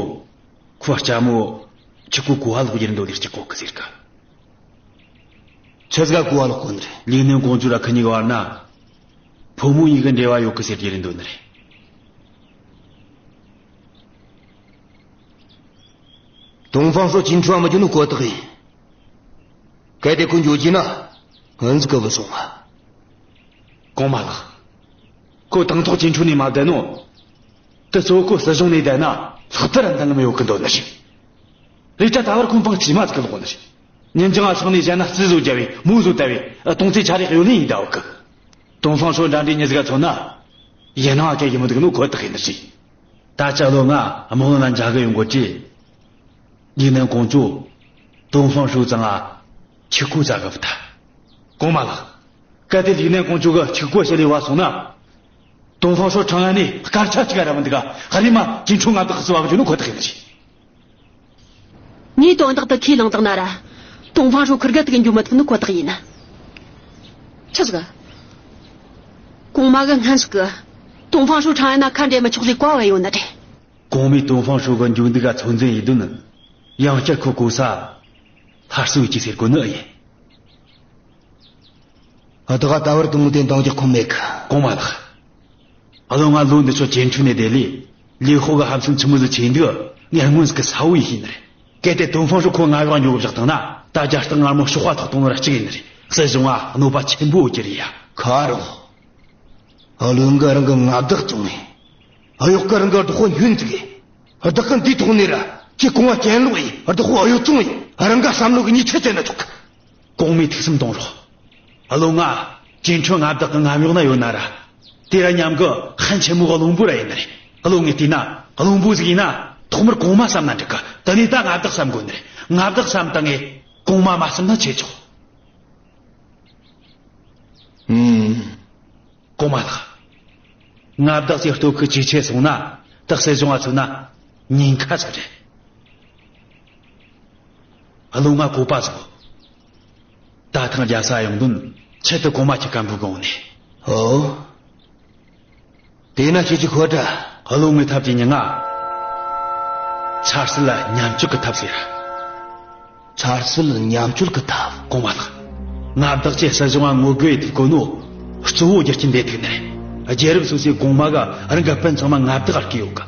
ཁོ་ལྕམ་མོ་ཁྱེད་ཀོ་གོ་བ་ལོག་རྒྱུ་རེད་འདོད་ནི་ཅིག་གོ་གི་ཟེར་གི། ཆི་ཟིག་ག་གོ་བ་ལོག་གོ་ནི་རེད། ལིག་ནན་ཀོང་ཇོ་ར་ཁི་གཉིས་ཀ་བར་ན་ཕོ་མོ་གཉིས་ཀྱི་འབྲེལ་བ་ཡོད་གི་ཟེར་རྒྱུ་རེད་འདོད་ནི་རེད། ཏོང་ཧྥང་ཧྲོ་ཅིན་ཁྲུའུ་མི་འཇུག་ནོ་ཁོ་ཐག་ཡིན། གལ་ཏེ་ཁོ་འཇུག་རྒྱུ་ན་ང་ཚོ་གི་བུད་སོང་ང་། གོང་མ་ལགས། ཁོ་དང་ཐོག་ཅིན་ཁྲུའུ་ནས་མ་བསྡད་ནོ། དེ་གཙོ་བོ་ཁོ་སྲིད་གཞུང་ནས་བསྡད་ན་ལྷག་ཏུ་ར་འདང་ངམ་ཡོད་གི་འདོད་ནི་རེད། རེད་དྲ་ད་བར་ཁོ་འཕང་དཀྱུས་མ་ཟིག་གི་ལོག་ནི་རེད། ཉིན་རྒྱང་ང་སོང་ནས་བཤད་ན་རྩིས་བཟོ་རྒྱབ་བས་མོ་བཟོ་ལྟ་བས་གཏོང་ཚེ་ཆ་རེ་གཡོ་ལེན་ཡིན་ད་བ་གི། ཏོང་ཧྥང་ཧྲོ་འདྲ་འདྲའི་མྱི་ཟིག་ག་མཚོན་ན། ཡིན་ནའང་ཁྱེད་ཡིན་མི་འདུག་ནོ་ཁོ་ཐག་ཡིན་ནི་རེད། ད་ཅི་བློན་ང་དམག་ལོན་ན་འཇགས་གི་ཡོང་གོ་ཅི། ཡིན་ནའང་ཀོང་ཇོ། ཏོང་ཧྥང་ཧྲོ་ཚང་ང་ཆིག་སྒོ་བཙུགས་གི་བུད་ཐལ། གོང་མ་ལགས། གལ་ཏེ་ལིག་ནན་ཀོང་ཇོ་གི་ཆིག་སྒོ་ཕྱེ་ལས་བ་སོང་ན། ཏོང་ཧྥང་ཧྲོ་ཁྲང་ཨན་ནས་སྐར་ཆ་གཅིག་ར་མི་འདུག་ག་ཧ་རི་མ་ཅིན་ཁྲུའུ་མངའ་བདག་གི་བརྩི་བ་གི་འཇུག་ནོ་ཁོ་ཐག་ཡིན་ནི་རེད། ངས་དོན་དག་དེ་ཁས་བླངས་བཏང་ན་ར། ཏོང་ཧྥང་ཧྲོ་ཁིར་ག་ཐུག་འགྱོ་མི་ཐུབ་ནི་ཁོ་ཐག་ཡིན། ཆི་ཟིག་ག་གོང་མ་གིས་སྔོན་ཟིག་གི། ཏོང་ཧྥང་ཧྲོ་ཁྲང་ཨན་ན་ཁ་འབྲལ་མི་ཆོག་ཟེར་བཀའ་ཕབ་ཡོད་ནི་རེད། གོང་མས་ཏོང་ཧྥང་ཧྲོ་གི་འཇུག་འདུག་ག་ཚོད་འཛིན་ཡེད་དོན། ཡང་བསྐྱར་ཁོ་གོ་ས་སླར་གསོ་ཡེད་རྒྱུ་ཟེར་གོ་ནི་ཨེ་ཡིན། བདག་ག་ད་བར་དུ་མོ་དེ་འདང་རྒྱག་ཁོམ་མེད་གི། གོང་མ་ལགས། བློན་ང་ལོ་འདི་ཆོ་ཅིན་ཁྲུའུ་ནས་བསྡད་ལས། ལི་ཧོ་གི་ཧམ་སེམས་ཆི་མོ་ཟིག་ཆེ་འདུག་ངས་སྔོན་ཟིག་གི་གསལ་བོ་ཡེ་ཤེས་ནི་རེད། གལ་ཏེ་ཏོང་ཧྥང་ཧྲོ་ཁོ་མངའ་འོག་འགྱོ་གི་བཞག་བཏང་ན། ད་རྒྱ་སྟག་མངར་མོ་གཤོག་པ་ཐོགས་གཏོང་ནོ་ར་གཅིག་ཡིན་ནི་རེད། སྲིད་གཞུང་ང་གནོད་པ་ཆེན་པོ་ཡོང་རྒྱུ་རེད་ཡ། ཁ་རོག། བློན་གིས་རང་གི་མངའ་བདག་བཙོང་ངེ། གཡོག་གིས་རང་གི་བདག་པོ་འཇོན་བཙུགས་ངེ། བདག་གིས་འདིའི་ཐོག་ནས་ར་ཁྱེད་གོང་བ་གྱེན་ལོག་ཡེ། བདག་པོ་གཡོ་བཙོང་ཡེ། རང་ག་བསམ་བློ་གི་ཉེས་ཆད་བཅད་ན་ཆོག་གི། གོང་མས་ཐུགས་བསམ་གཏོང་རོགས། བློན་ང་ཅིན་ཁྲུའུ་མངའ་བདག་གི་མངའ་འོག་ན་ཡོད་ན་ར། དེ་ར་མཉམ་གི་ཧན་ཆེན་མོ་གི་བློན་པོ་ར་ཡིན་ནི་རེད། བློན་ངས་བལྟས་ན་བློན་པོ་ཟིག་ཡིན་ན་ཐོག་མར་གོང་མ་བསམ་ན་འགྲིག་གི། དེ་ནས་ད་མངའ་བདག་བསམ་དགོས་ནི་རེད། མངའ་བདག་བསམ་བཏང་ངས་གོང་མ་མ་བསམ་ན་ཆི་ཆོག་ཨུམ། གོང་མ་ལགས། མངའ་བདག་ཅེས་སྟོབས་ཤུགས་ཇེ་ཆེ་སོང་ན། ད་སྲིད་གཞུང་ང་མཚོན་ན་ཉེན་ཁ་ཟིག་རེད། བློན་ང་གོ་པ་ཟིག་ཡོད། ད་ཐེངས་རྒྱལ་ས་ཡོང་དོན་ཆེད་དུ་གོང་མ་ཁྱེད་ཀ་འབོད་གི་ཡོང་ནི། ཨོ། དེས་ན་ཁྱེད་ཀྱིས་ཤོད་དྲ། བློན་ངས་ཐབས་ཀྱི་མྱིང་ང་ཆབ་སྲིད་མཉམ་སྤྱོད་ཀྱི་ཐབས་ཟེར། ཆབ་སྲིད་མཉམ་སྤྱོད་ཀྱི་ཐབས། གོང་མ་ལགས། མངའ་བདག་ཅེས་སྲིད་གཞུང་ང་ངོ་རྒོལ་ཡེད་དགོས་ནོ། གཙོ་བོ་རྒྱུ་རྐྱེན་དེ་ཐུག་ནི་རེད། རྒྱལ་རབས་སོ་སོའི་གོང་མ་གི་རང་གི་སྤུན་ཚང་མ་མངའ་བདག་བར་བསྐོས་ཡོད་གི།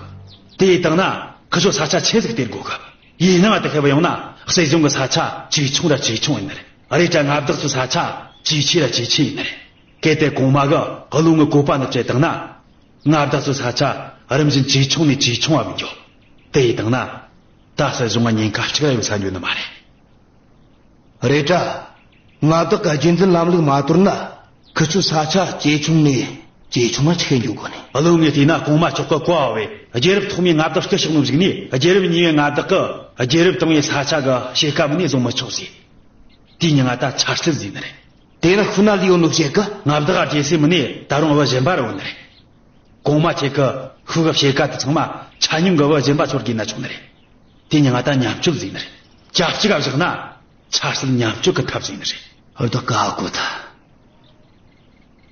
དེ་ཡི་སྟེང་ན་ཁི་ཆོ་ས་ཆ་ཆེ་ཟིག་སྟེར་དགོས་གི། ཡིན་ནའང་དེ་ཁེ་བ་ཡོང་ན་སྲིད་གཞུང་གི་ས་ཆ་ཇེ་ཆུང་ར་ཇེ་ཆུང་ཡིན་ནི་རེད། རེད་དྲ་མངའ་བདག་ཚོའི་ས་ཆ་ཇེ་ཆེ་ར་ཇེ་ཆེ་ཡིན་ནི་རེད། གལ་ཏེ་གོང་མ་གི་བློན་ངའི་བཀོད་པ་ནི་བཅད་བཏང་ན། མངའ་བདག་ཚོའི་ས་ཆ་རིམ་བཞིན་ཇེ་ཆུང་ནས་ཇེ་ཆུང་བ་མི་འགྱོ། དེ་ཡི་སྟེང་ན་ད་སྲིད་གཞུང་ང་ཉེན་ཁ་གཅིག་ར་ཡོད་ས་འགྱོ་ནི་མ་རེད། རེད་དྲ། མངའ་བདག་གི་རྒྱུད་འཛིན་ལམ་ལུགས་མ་དོར་ན། ཁི་ཆོའི་ས་ཆ་ཇེ་ཆུང་ནས་ཇེ་ཆུང་ང་ཆི་གེ་འགྱོ་དགོས་ནི། བློན་ངས་བལྟས་ན་གོང་མ་མཆོག་གི་བཀའ་བ་བས་རྒྱལ་རབས་ཐོག་མའི་མངའ་བདག་སྐུ་གཤེགས་ནོ་གཞུག་ནས་རྒྱལ་རབས་གཉིས་པའི་མངའ་བདག་གི་རྒྱལ་རབས་དང་པོའི་ས་ཆ་གི་ཕྱེད་ཀ་མིན་ནས་བཟུང་མི་ཆོག་ཟེར། དེའི་མྱིང་ང་ད་ཆ་རྩིས་ཟེར་ནི་རེད། དེ་ནི་ཤུལ་ན་ལུས་ཡོད་ནོ་ཕྱེད་ཀ། མངའ་བདག་ག་རྒྱལ་སྲས་མིན་ནས་ད་རུང་བུ་གཞན་པ་ར་ཡོད་ནི་རེད། གོང་མ་ཁྱེད་ཀྱི་ཤུལ་གི་ཕྱེད་ཀ་དེ་ཚང་མ་ཆ་སྙོམས་གི་བུ་གཞན་པ་ཚོར་བགོས་ན་ཆོག་ནི་རེད། དེའི་མྱིང་ང་ད་མཉམ་སྤྱོད་ཟེར་ནི་རེད། ཆབས་གཅིག་ག་བཞག་ན་ཆ་རྩིས་མཉམ་སྤྱོད་ཀྱི་ཐབས་ཟེར་ནི་རེད། བདག་ག་ཨ་གོ་ད།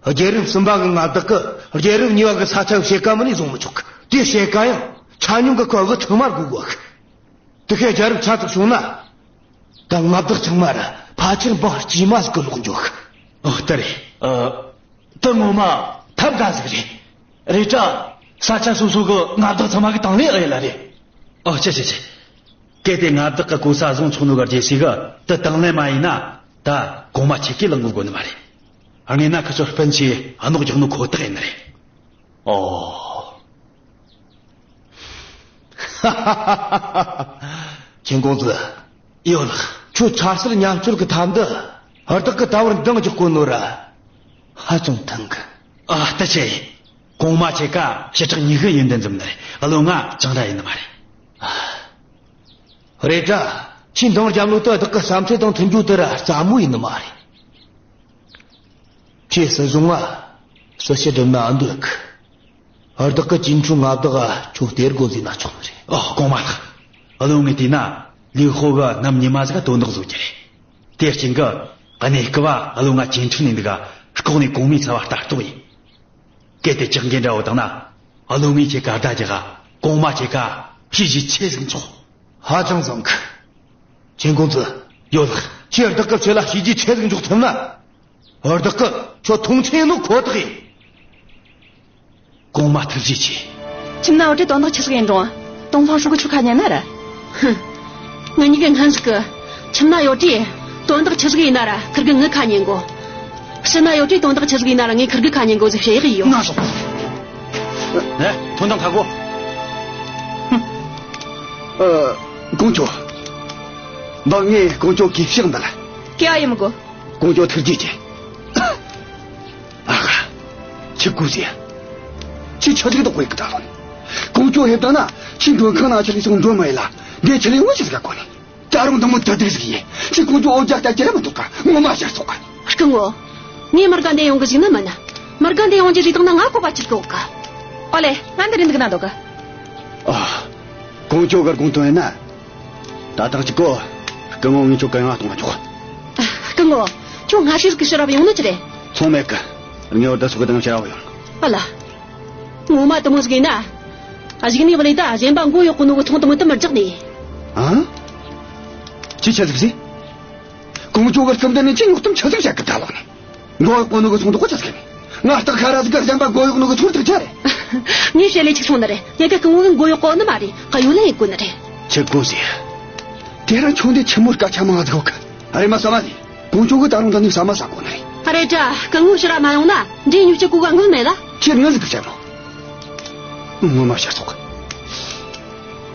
རྒྱལ་རབས་གསུམ་པ་གི་མངའ་བདག་གིས་རྒྱལ་རབས་གཉིས་པ་གི་ས་ཆ་ཕྱེད་ཀ་མིན་ནས་བཟུང་མི་ཆོག་གི། དེའི་ཕྱེད་ཀ་ཡང་ཆ་སྙོམས་གི་ཁོའི་བུ་ཚང་མར་བགོ་དགོས་གི། དེ་ཁའི་རྒྱལ་རབས་ཆ་ཙིག་བྱུང་ན། ད་མངའ་བདག་ཚང་མ་ར་ཕལ་ཆེར་འབངས་དཀྱུས་མ་ཟིག་གི་ལོག་འགྱོ་གི། ཨོ་ད་རེད། ཨ། ད་ངོ་མ་ཐབས་དགའ་ཟིག་རེད། རེད་དྲ། ས་ཆ་སོ་སོ་གི་མངའ་བདག་ཚང་མ་གི་དང་ལེན་ཨེ་ཡེད་ལ་རེད། ཨོ་ཆེ་ཆེ་ཆེ། གལ་ཏེ་མངའ་བདག་གི་གོ་ས་བཟུང་ཆོག་ནོ་གི་རྒྱལ་སྲས་གི་དེ་དང་ལེན་མ་ཡེད་ན། ད་གོང་མ་ཁྱེད་ཀྱིས་ལག་འགུལ་དགོས་ནི་མ་རེད། དངོས་ན་ཁི་ཆོ་སྤུན་ཆེ་རྣོ་རྒྱག་ནོ་ཁོ་ཐག་ཡིན་ནི་རེད། ཨོ། ཆེན་ཀོང་ཙི། ཡོད་ལགས། ཁྱོད་ཆབ་སྲིད་མཉམ་སྤྱོད་ཀྱི་ཐབས་འདི་བདག་གིས་ད་བར་འདང་རྒྱག་གོ་ནོ་ར་ཧ་ཅང་ཐང་གི། ཨ། ལྟ་ཆེ། གོང་མ་ཁྱེད་ཀ་ཞི་དྲག་ཉི་ཤུ་ཡོན་ཏན་འཛོམས་ནི་རེད། བློན་ང་ཅང་ར་ཡིན་ནི་མ་རེད། རེད་དྲ། ཁྱོས་འདང་རྒྱབ་ནོ་དེ་བདག་གི་བསམ་ཚུལ་དང་མཐུན་རྒྱུ་དེ་ར་སླ་མོ་ཡིན་ནི་མ་རེད། ཁྱོས་སྲིད་གཞུང་ང་སྲི་ཞུ་སྒྲུབ་ན་འདོད་གི། བདག་གིས་ཅིན་ཁྲུའུ་མངའ་བདག་ཁྱོད་སྟེར་དགོས་ཟེར་ན་ཆོག་ནི་རེད། ཨོ། གོང་མ་ལགས། བློན་ངས་བལྟས་ན་ལིའུ་ཧོ་གིས་ནམ་ཉི་མ་ཟིག་ག་དོན་དག་བཟོ་རྒྱུ་རེད། དེ་རྐྱེན་གྱིས་གནས་སྐབས་བ་བློན་ང་ཅིན་ཁྲུའུ་ནས་འདུག་ག་ལྐོག་ནས་གོང་མའི་ཚབ་བ་ལྟ་རྟོག་ཡེད། གལ་ཏེ་ཇག་འགན་འདྲ་བོ་བཏང་ན། བློན་ངས་ཁྱེད་ཀ་བརྡ་རྒྱག་ག་གོང་མ་ཁྱེད་ཀ་བྱས་རྗེས་ཆེ་ཟིག་འཇོག། ཧ་ཅང་བཟང་གི། ཆེན་ཀོང་ཙི། ཡོད་ལགས། ཁྱོས་བདག་གིས་ཁྱོད་ལ་བྱས་རྗེས་ཆེ་ཟིག་འཇོག་ཐུབ་ན། བདག་གིས་ཁྱོད་མཐོང་ཆེན་ནོ་ཁོ་ཐག་ཡིན། གོང་མ་ཐུགས་རྗེ་ཆེ། ཁྱིམ་ན་ཡོད་དུས་དོན་དག་ཆི་ཟིག་ཡིན་རུང་ཏོང་ཧྥང་ཧྲོས་གིས་ཁྱོད་ཁ་ཉན་ནི་རེད། ཧུམ། ང་གཉིས་ཀ་སྔོན་ཟིག་གི་ཁྱིམ་ན་ཡོད་དུས་དོན་དག་ཆི་ཟིག་ཡིན་ན་ར་ཁིར་གིས་ངའི་ཁ་ཉན་དགོས། ཕྱི་ན་ཡོད་དུས་དོན་དག་ཆི་ཟིག་ཡིན་ན་ར་ངས་ཁིར་གི་ཁ་ཉན་དགོས་ཟེར་བཤད་ཡག་ཡོད། ན་སོང་། ཨེ། དོན་དག་ཁ་གོ། ཧུམ། ཨ། ཀོང་ཇོ། འབངས་ངས་ཀོང་ཇོ་གུས་ཕྱག་འབུལ། གུས་ཨ་ཡེ་མི་དགོས། ཀོང་ཇོ་ཐུགས་རྗེ་ཆེ། ཨ་ཧ། ཁྱེད་སྐུ་ཟེར། ཁྱེད་ཆི་ཟིག་དོགས་གི་ད་ལོ། ཀོང་ཇོ་ཕེབས་བཏང་ན་ཁྱེད་མགྲོན་ཁང་ནང་ཆི་ཟིག་སོང་མགྲོན་མ་ཡེད་ལ། འདི་ཆི་ལས་ངོ་ཆི་ཟིག་ག་གོ་ནི། ད་རུང་འདི་མོ་དུ་དུ་ཟིག་ཡིན། ཁྱེད་ཀོང་ཇོ་འོ་ཇག་ལྟ་ཅི་ར་མི་འདུག་ག། ངོ་མ་ཤར་སོང་ག། སྐུ་ངོ། ངས་མར་ག་འདི་ཡོང་གི་ཟིག་ནི་མིན། མར་ག་འདི་ཡོང་རྒྱུ་རེད་བཏང་ན་ང་གོ་བ་ཆི་ཟིག་གོ་ག། ཨོ་ལེ། ང་འདི་རིན་འདུག་ན་འདུག་ག། ཨ། ཀོང་ཇོ་གར་དགོངས་དོན་ཡིན་ན། ད་ཐག་གཅིག་གོ། སྐུ་ངོ་ངས་ཁྱོད་གུ་ཡངས་གཏོང་བ་འཇོག། སྐུ་ངོ། ཁྱོད་སྔ་ཕྱིར་གི་ཕྱིར་ར་ཡོང་ནི་ཆི་རེད། ཚོང་མེད་གི། ངས་བར་ད་སུ་གི་དང་ཕྱིར་ར་ཡོང་། ཨ་ལ། ངོ་མ་དེ་མོ་ཟིག་ཡིན་ན། ཨ། གཞུག་ནས་བུ་ལས་ད་གཞན་པ་མགོ་གཡོག་གོ་ནོ་གི་ཚོང་དེ་མོ་དེ་མི་རྒྱག་ནི། ཨ། ཅི་ཆི་ཟིག་ཟེར། ཀོང་ཇོ་གི་རྩིབ་འདི་ནས་ཁྱེད་ཉོག་གཏམ་ཆི་ཟིག་བཤད་གི་ད་ལོ་ནས། མགོ་གཡོག་གོ་ནོ་གི་ཚོང་དེ་གོ་ཆི་ཟིག་ནས། ང་སྟག་ཁ་ར་ཟིག་ག་གཞན་པ་མགོ་གཡོག་ནོ་གི་ཚོང་དེ་ཆི་རེད། ངས་བཤད་ལས་ཅིག་སོང་ནི་རེད། ངེད་ཀ་སྐུ་ངོ་གི་མགོ་གཡོག་གོ་ནི་མ་རེད། གཡོ་ལེན་ཡེད་གོ་ནི་རེད། ཆི་གོ་ཟེར། དེ་རིང་ཁྱོད་འདི་ཆི་མོ་སྐད་ཆ་མང་ཟིག་གོ་གི། ཨ་རེ་མ་ས་མ་ཟིག། ཀོང་ཇོ་གིས་ད་རུང་ད་ནི་ཟ་མ་ཟ་གོ་ནི་རེད། ཨ་རེ་དྲ། སྐུ་ངོ་ཕྱིར་ར་མ་ཡོང་ན་འདྲེ་ཉོ་ཅི་གོ་ག་དངུལ་མེད་ལ། ཁྱེད་དངུལ་ཟིག་གི་བྱ་མོ། ངོ་མ་ཤར་སོང་གི།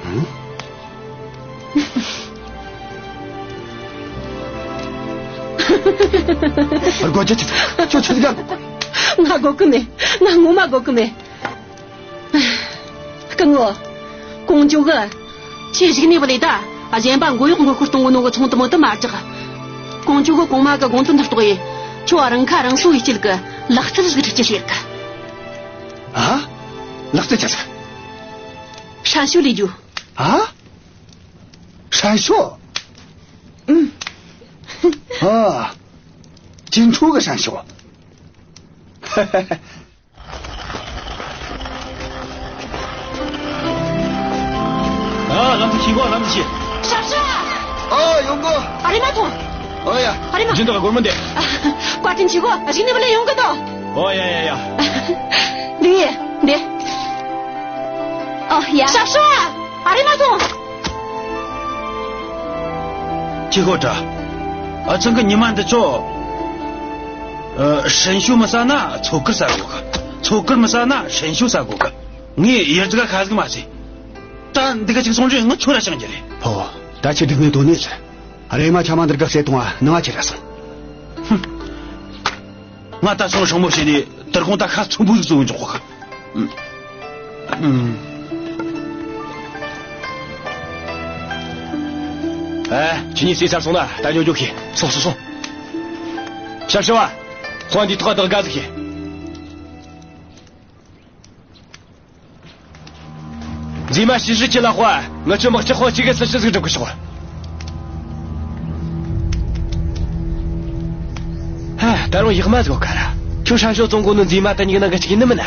ཧུམ། རྒོད་ཅི་ཆི། ཁྱོད་ཆི་ཟིག་ག་རྒོད་གོ་ནི། ང་རྒོད་གི་མེད། ང་ངོ་མ་རྒོད་གི་མེད། སྐུ་ངོ། ཀོང་ཇོ་གིས་ཁྱེད་གཞུག་ནས་བུ་ལས་ད་གཞན་པ་མགོ་གཡོག་མགོ་སྐོར་གཏོང་གོ་ནོ་གི་ཚོང་དེ་མོ་དེ་མ་རྒྱག། ཀོང་ཇོ་གིས་གོང་མ་གི་དགོངས་དོན་དེ་རྟོགས་ཡེ། ཁྱོད་རང་ཁ་རང་གསོ་ཡེ་སྐྱིད་གི་ལག་རྩལ་ཟིག་སྒྲིག་རྒྱུ་བྱེད་གི། ཨ། ལག་རྩལ་ཆི་ཟིག། ཧྲན་ཤོ་ལས་རྒྱུ། ཨ། ཧྲན་ཤོ། ཨ། ཅིན་ཁྲུའུ་གི་ཧྲན་ཤོ། ཨ། ལམ་དུ་ཤི་གོ། ལམ་དུ་ཤི། ཧྲ་ཧྲ། ཨ། ཡོང་གོ། ཨ་རེ་མ་ཐོང་། ཨོ་ཡ། ཨ་རེ་མ། ཅི་འདུག་ག་སྒོར་མོ་འདི། བཀའ་དྲིན་ཆེ་གོ། གཞུག་ནས་བུ་ལས་ཡོང་གི་འདུག། ཨོ་ཡ་ཡ་ཡ། འདི། འདི། ཨོ་ཡ། ཞབས་ཞུ་བ། ཨ་རེ་མ་སོང་། ཅི་ཧོ་ཏྲ། ཨ་ཚང་གི་ཉི་མ་འདི་ཚོ། ཨ། ཧྲན་ཤུ་མི་ཟ་ན་ཚོད་སྐུར་ཟ་དགོས་གི། ཚོད་སྐུར་མི་ཟ་ན་ཧྲན་ཤུ་ཟ་དགོས་གི། ངས་ཡར་ཟིག་ག་ཁ་ཟིག་མ་ཟེར། ད་འདི་ག་ཅིག་སོང་རྗེས་ངས་ཁྱོད་ར་བྱང་རྒྱུ་རེད། ཕོ། ད་ཁྱོད་སྡུག་བསྔལ་དོན་མེད་ཟེར། རེམ་མ་ཆ་མ་འདིར་ག་བསད་གཏོང་བ་ནང་ང་ཁྱེར་ར་སོང་། ཧུམ། ང་ད་སོང་ཞང་མོ་བྱས་ནས་དུར་ཁུང་ད་ཁ་ཚུམ་པོ་ཟིག་བཟོ་འཇོག་གོ་གི། ཨ། ཁྱེད་གཉིས་ཟས་ཚར་སོང་ན་ད་ཉོ་རྒྱུ་ཤེས། སོང་སོང་སོང་། ཞབས་ཞུ་བ། ཁོང་འདི་ཐོག་བདག་དགའ་ཟིག་ཤེས། མཛེས་མ་ཞི་ཧྲི་ཁྱེད་ལ་དཔའ། ང་ཆོ་དམག་སྤྱི་ཁོ་གཅིག་གི་སྲི་ཞུ་ཟིག་སྒྲུབ་གི་ཤོག་ཧ། ད་རུང་ཡག་མ་ཟིག་གོ་ཁ་ར། ཁྱོད་ཧྲན་ཤོ་བཙོང་གོ་ནོ་མཛེས་མ་དེ་གཉིས་ནང་གི་གཅིག་ཡིན་ནི་མིན་ན།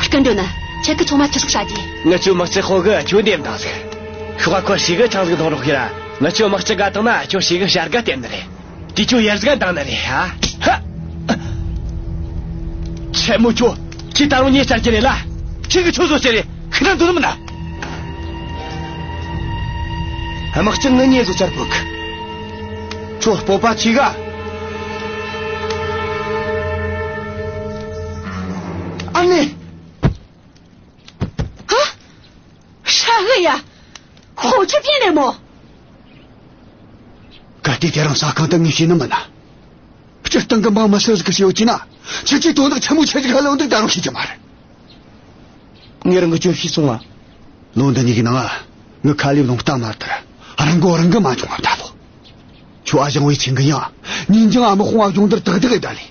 སྐུ་མགྲོན་ན། ཁྱེད་ཀྱི་ཚང་མ་ཁྱི་ཤུག་ཧྲ་རྒྱུ། ང་ཆོ་དམག་སྤྱི་ཁོ་གི་ཁྱོད་འདེམས་དང་ཟིག་ཤོག་ཁོ་ཞིག་གི་ཆང་ཟིག་འཐུང་རོགས་ཤེས་ར། ང་ཆོ་དམག་སྤྱི་དགའ་བཏང་ན་ཁྱོད་ཞིག་གི་བྱ་དགའ་སྟེར་ནི་རེད། དེ་ཁྱོད་ཡར་ཟིག་འདང་ནི་རེད་ཧ། ཧ། ཆེན་མོ་ཁྱོད། ཁྱོས་ད་རུང་ཉེས་བྱ་རྒྱུ་རེད་ལ། ཁྱོས་གི་ཁྱོད་བཟོ་ཟེར་རེད། ཁྱོད་ན་འདོད་ནི་མིན་ན། དམག་སྤྱི་ངི་ཉེས་བཟོ་ཆར་ཕོག་ཁྱོད་སྤོབས་པ་ཆེ་ག་ཨ་ནེ། ཧ། ཧྲ་གི་ཡ། ཧོ་ཆུ་ཕིན་ནས་མོ། གལ་ཏེ་དེ་རིང་ཟ་ཁང་དུ་ངས་ཤེས་ནི་མིན་ན། སྤྱིར་བཏང་གི་མང་མི་སུ་ཟིག་གིས་ཤེས་ཡོད་ཀྱི་ན། ཁྱེད་ཀྱིས་དོན་དག་ཆེན་མོ་ཆེ་ཟིག་ཧ་ལོ་འདུག་ད་རུང་ཤེས་ཀྱི་མ་རེད། ངས་རང་གི་སྐྱོན་ཤེས་སོང་ང་། ལོ་འདི་གཉིས་ཀྱི་ནང་ང་། ངི་ཁ་ལས་རླུང་རྟ་མ་དར། རང་མགོ་རང་གིས་མ་འཇོམས་པ་ད་ལོ། ཁྱོད་ཨ་ཞང་བའི་ཆིང་གི་ཡང་། ཉིན་རྒྱང་ཨ་མི་ཧོང་ཨ་གཞུང་དར་དག་དག་གི་ད་ལས།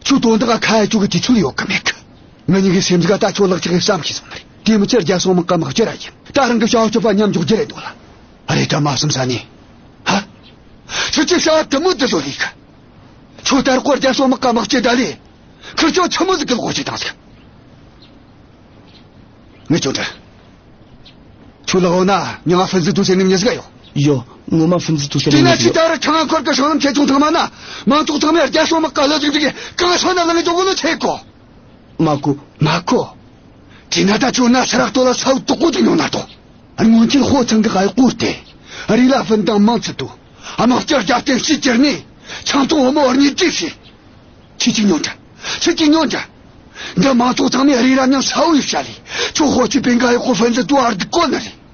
ཁྱོད་དོན་དག་ཁ་ཡ་ཁྱོད་གི་དུས་ཚོད་ཡོད་གི་མེད་གི། ང་གཉིས་ཀྱི་སེམས་ཟིག་ད་ཁྱོད་ལག་ཆགས་བསམ་ཤེས་སོང་ནི་རེད། དེ་མི་ཚད་རྒྱལ་སྲུང་དམག་གི་དམག་སྤྱི་ར་ཡིན། ད་རང་གི་བྱ་བ་སྤྱོད་པ་མཉམ་འཇོག་རྒྱུ་རེད་འདུག་ལ། རེད་ད་མ་བསམ་ས་ནས། ཧ། ཁྱོད་ཀྱིས་བྱ་བ་དེ་མོ་དེ་བཟོ་ལས་གི། ཁྱོད་ད་རུང་རྒྱལ་སྲུང་དམག་གི་དམག་སྤྱི་ད་ལས། ཁིར་ཆོ་ཆི་མོ་ཟིག་གི་ལོག་བྱེད་དང་ཟིག་ངས་ཁྱོད་འདྲི། ཁྱོད་ལ་འོ་ན་མྱིང་ང་ཧྥུན་ཟི་ཏུ་ཟེར་ནི་མྱི་ཟིག་ཡོད། ཡོད། ངོ་མ་ཧྥུན་ཟི་ཏུ་ཟེར་ནི་མྱི་ཟིག་ཡོད། དེ་ན་ཁྱོད་ད་རུང་ཆང་ཁོར་གི་ཧྲང་ལམ་ཆེ་ཆུང་ཚང་མ་ན། མང་ཚོགས་ཚང་མས་རྒྱལ་སྲུང་དམག་གི་ལོ་ཟིག་འདི་གི་གང་ས་ན་ལངས་འཇོག་གོ་ནོ་ཆེ་གོ། མ་གོ། མ་གོ། དེ་ན་ད་ཁྱོད་ན་སི་རག་ཏོ་ལ་ས་བོ་དུག་གོ་ཅིག་ཉོ་ན་ཏོ། སྔོན་ཆད་ཧོ་ཚང་གི་ཧའི་ཀོར་ཏེ། རི་ལ་ཧྥུན་དང་མང་ཚུད་དུ། དམག་སྤྱི་རྒྱབ་རྟེན་ཕྱི་གྱུར་ནས། ཆང་འཐུང་བུ་མོ་བར་གཉིས་ཀྱིས་ཤི། ཁྱེད་ཀྱིས་ཉོན་དྲ། ཁྱེད་ཀྱིས་ཉོན་དྲ། འདི་མང་ཚོགས་ཚང་མས་རི་ར་མྱང་ས་བོ་ཡི་བྱ་ལས། ཁྱོད་ཧོ་ཆུ་པིན་ག་ཧའི་ཀོ་ཧྥུན་ཟི་ཏུ་ཨར་འདི་གོ་ནི་རེད།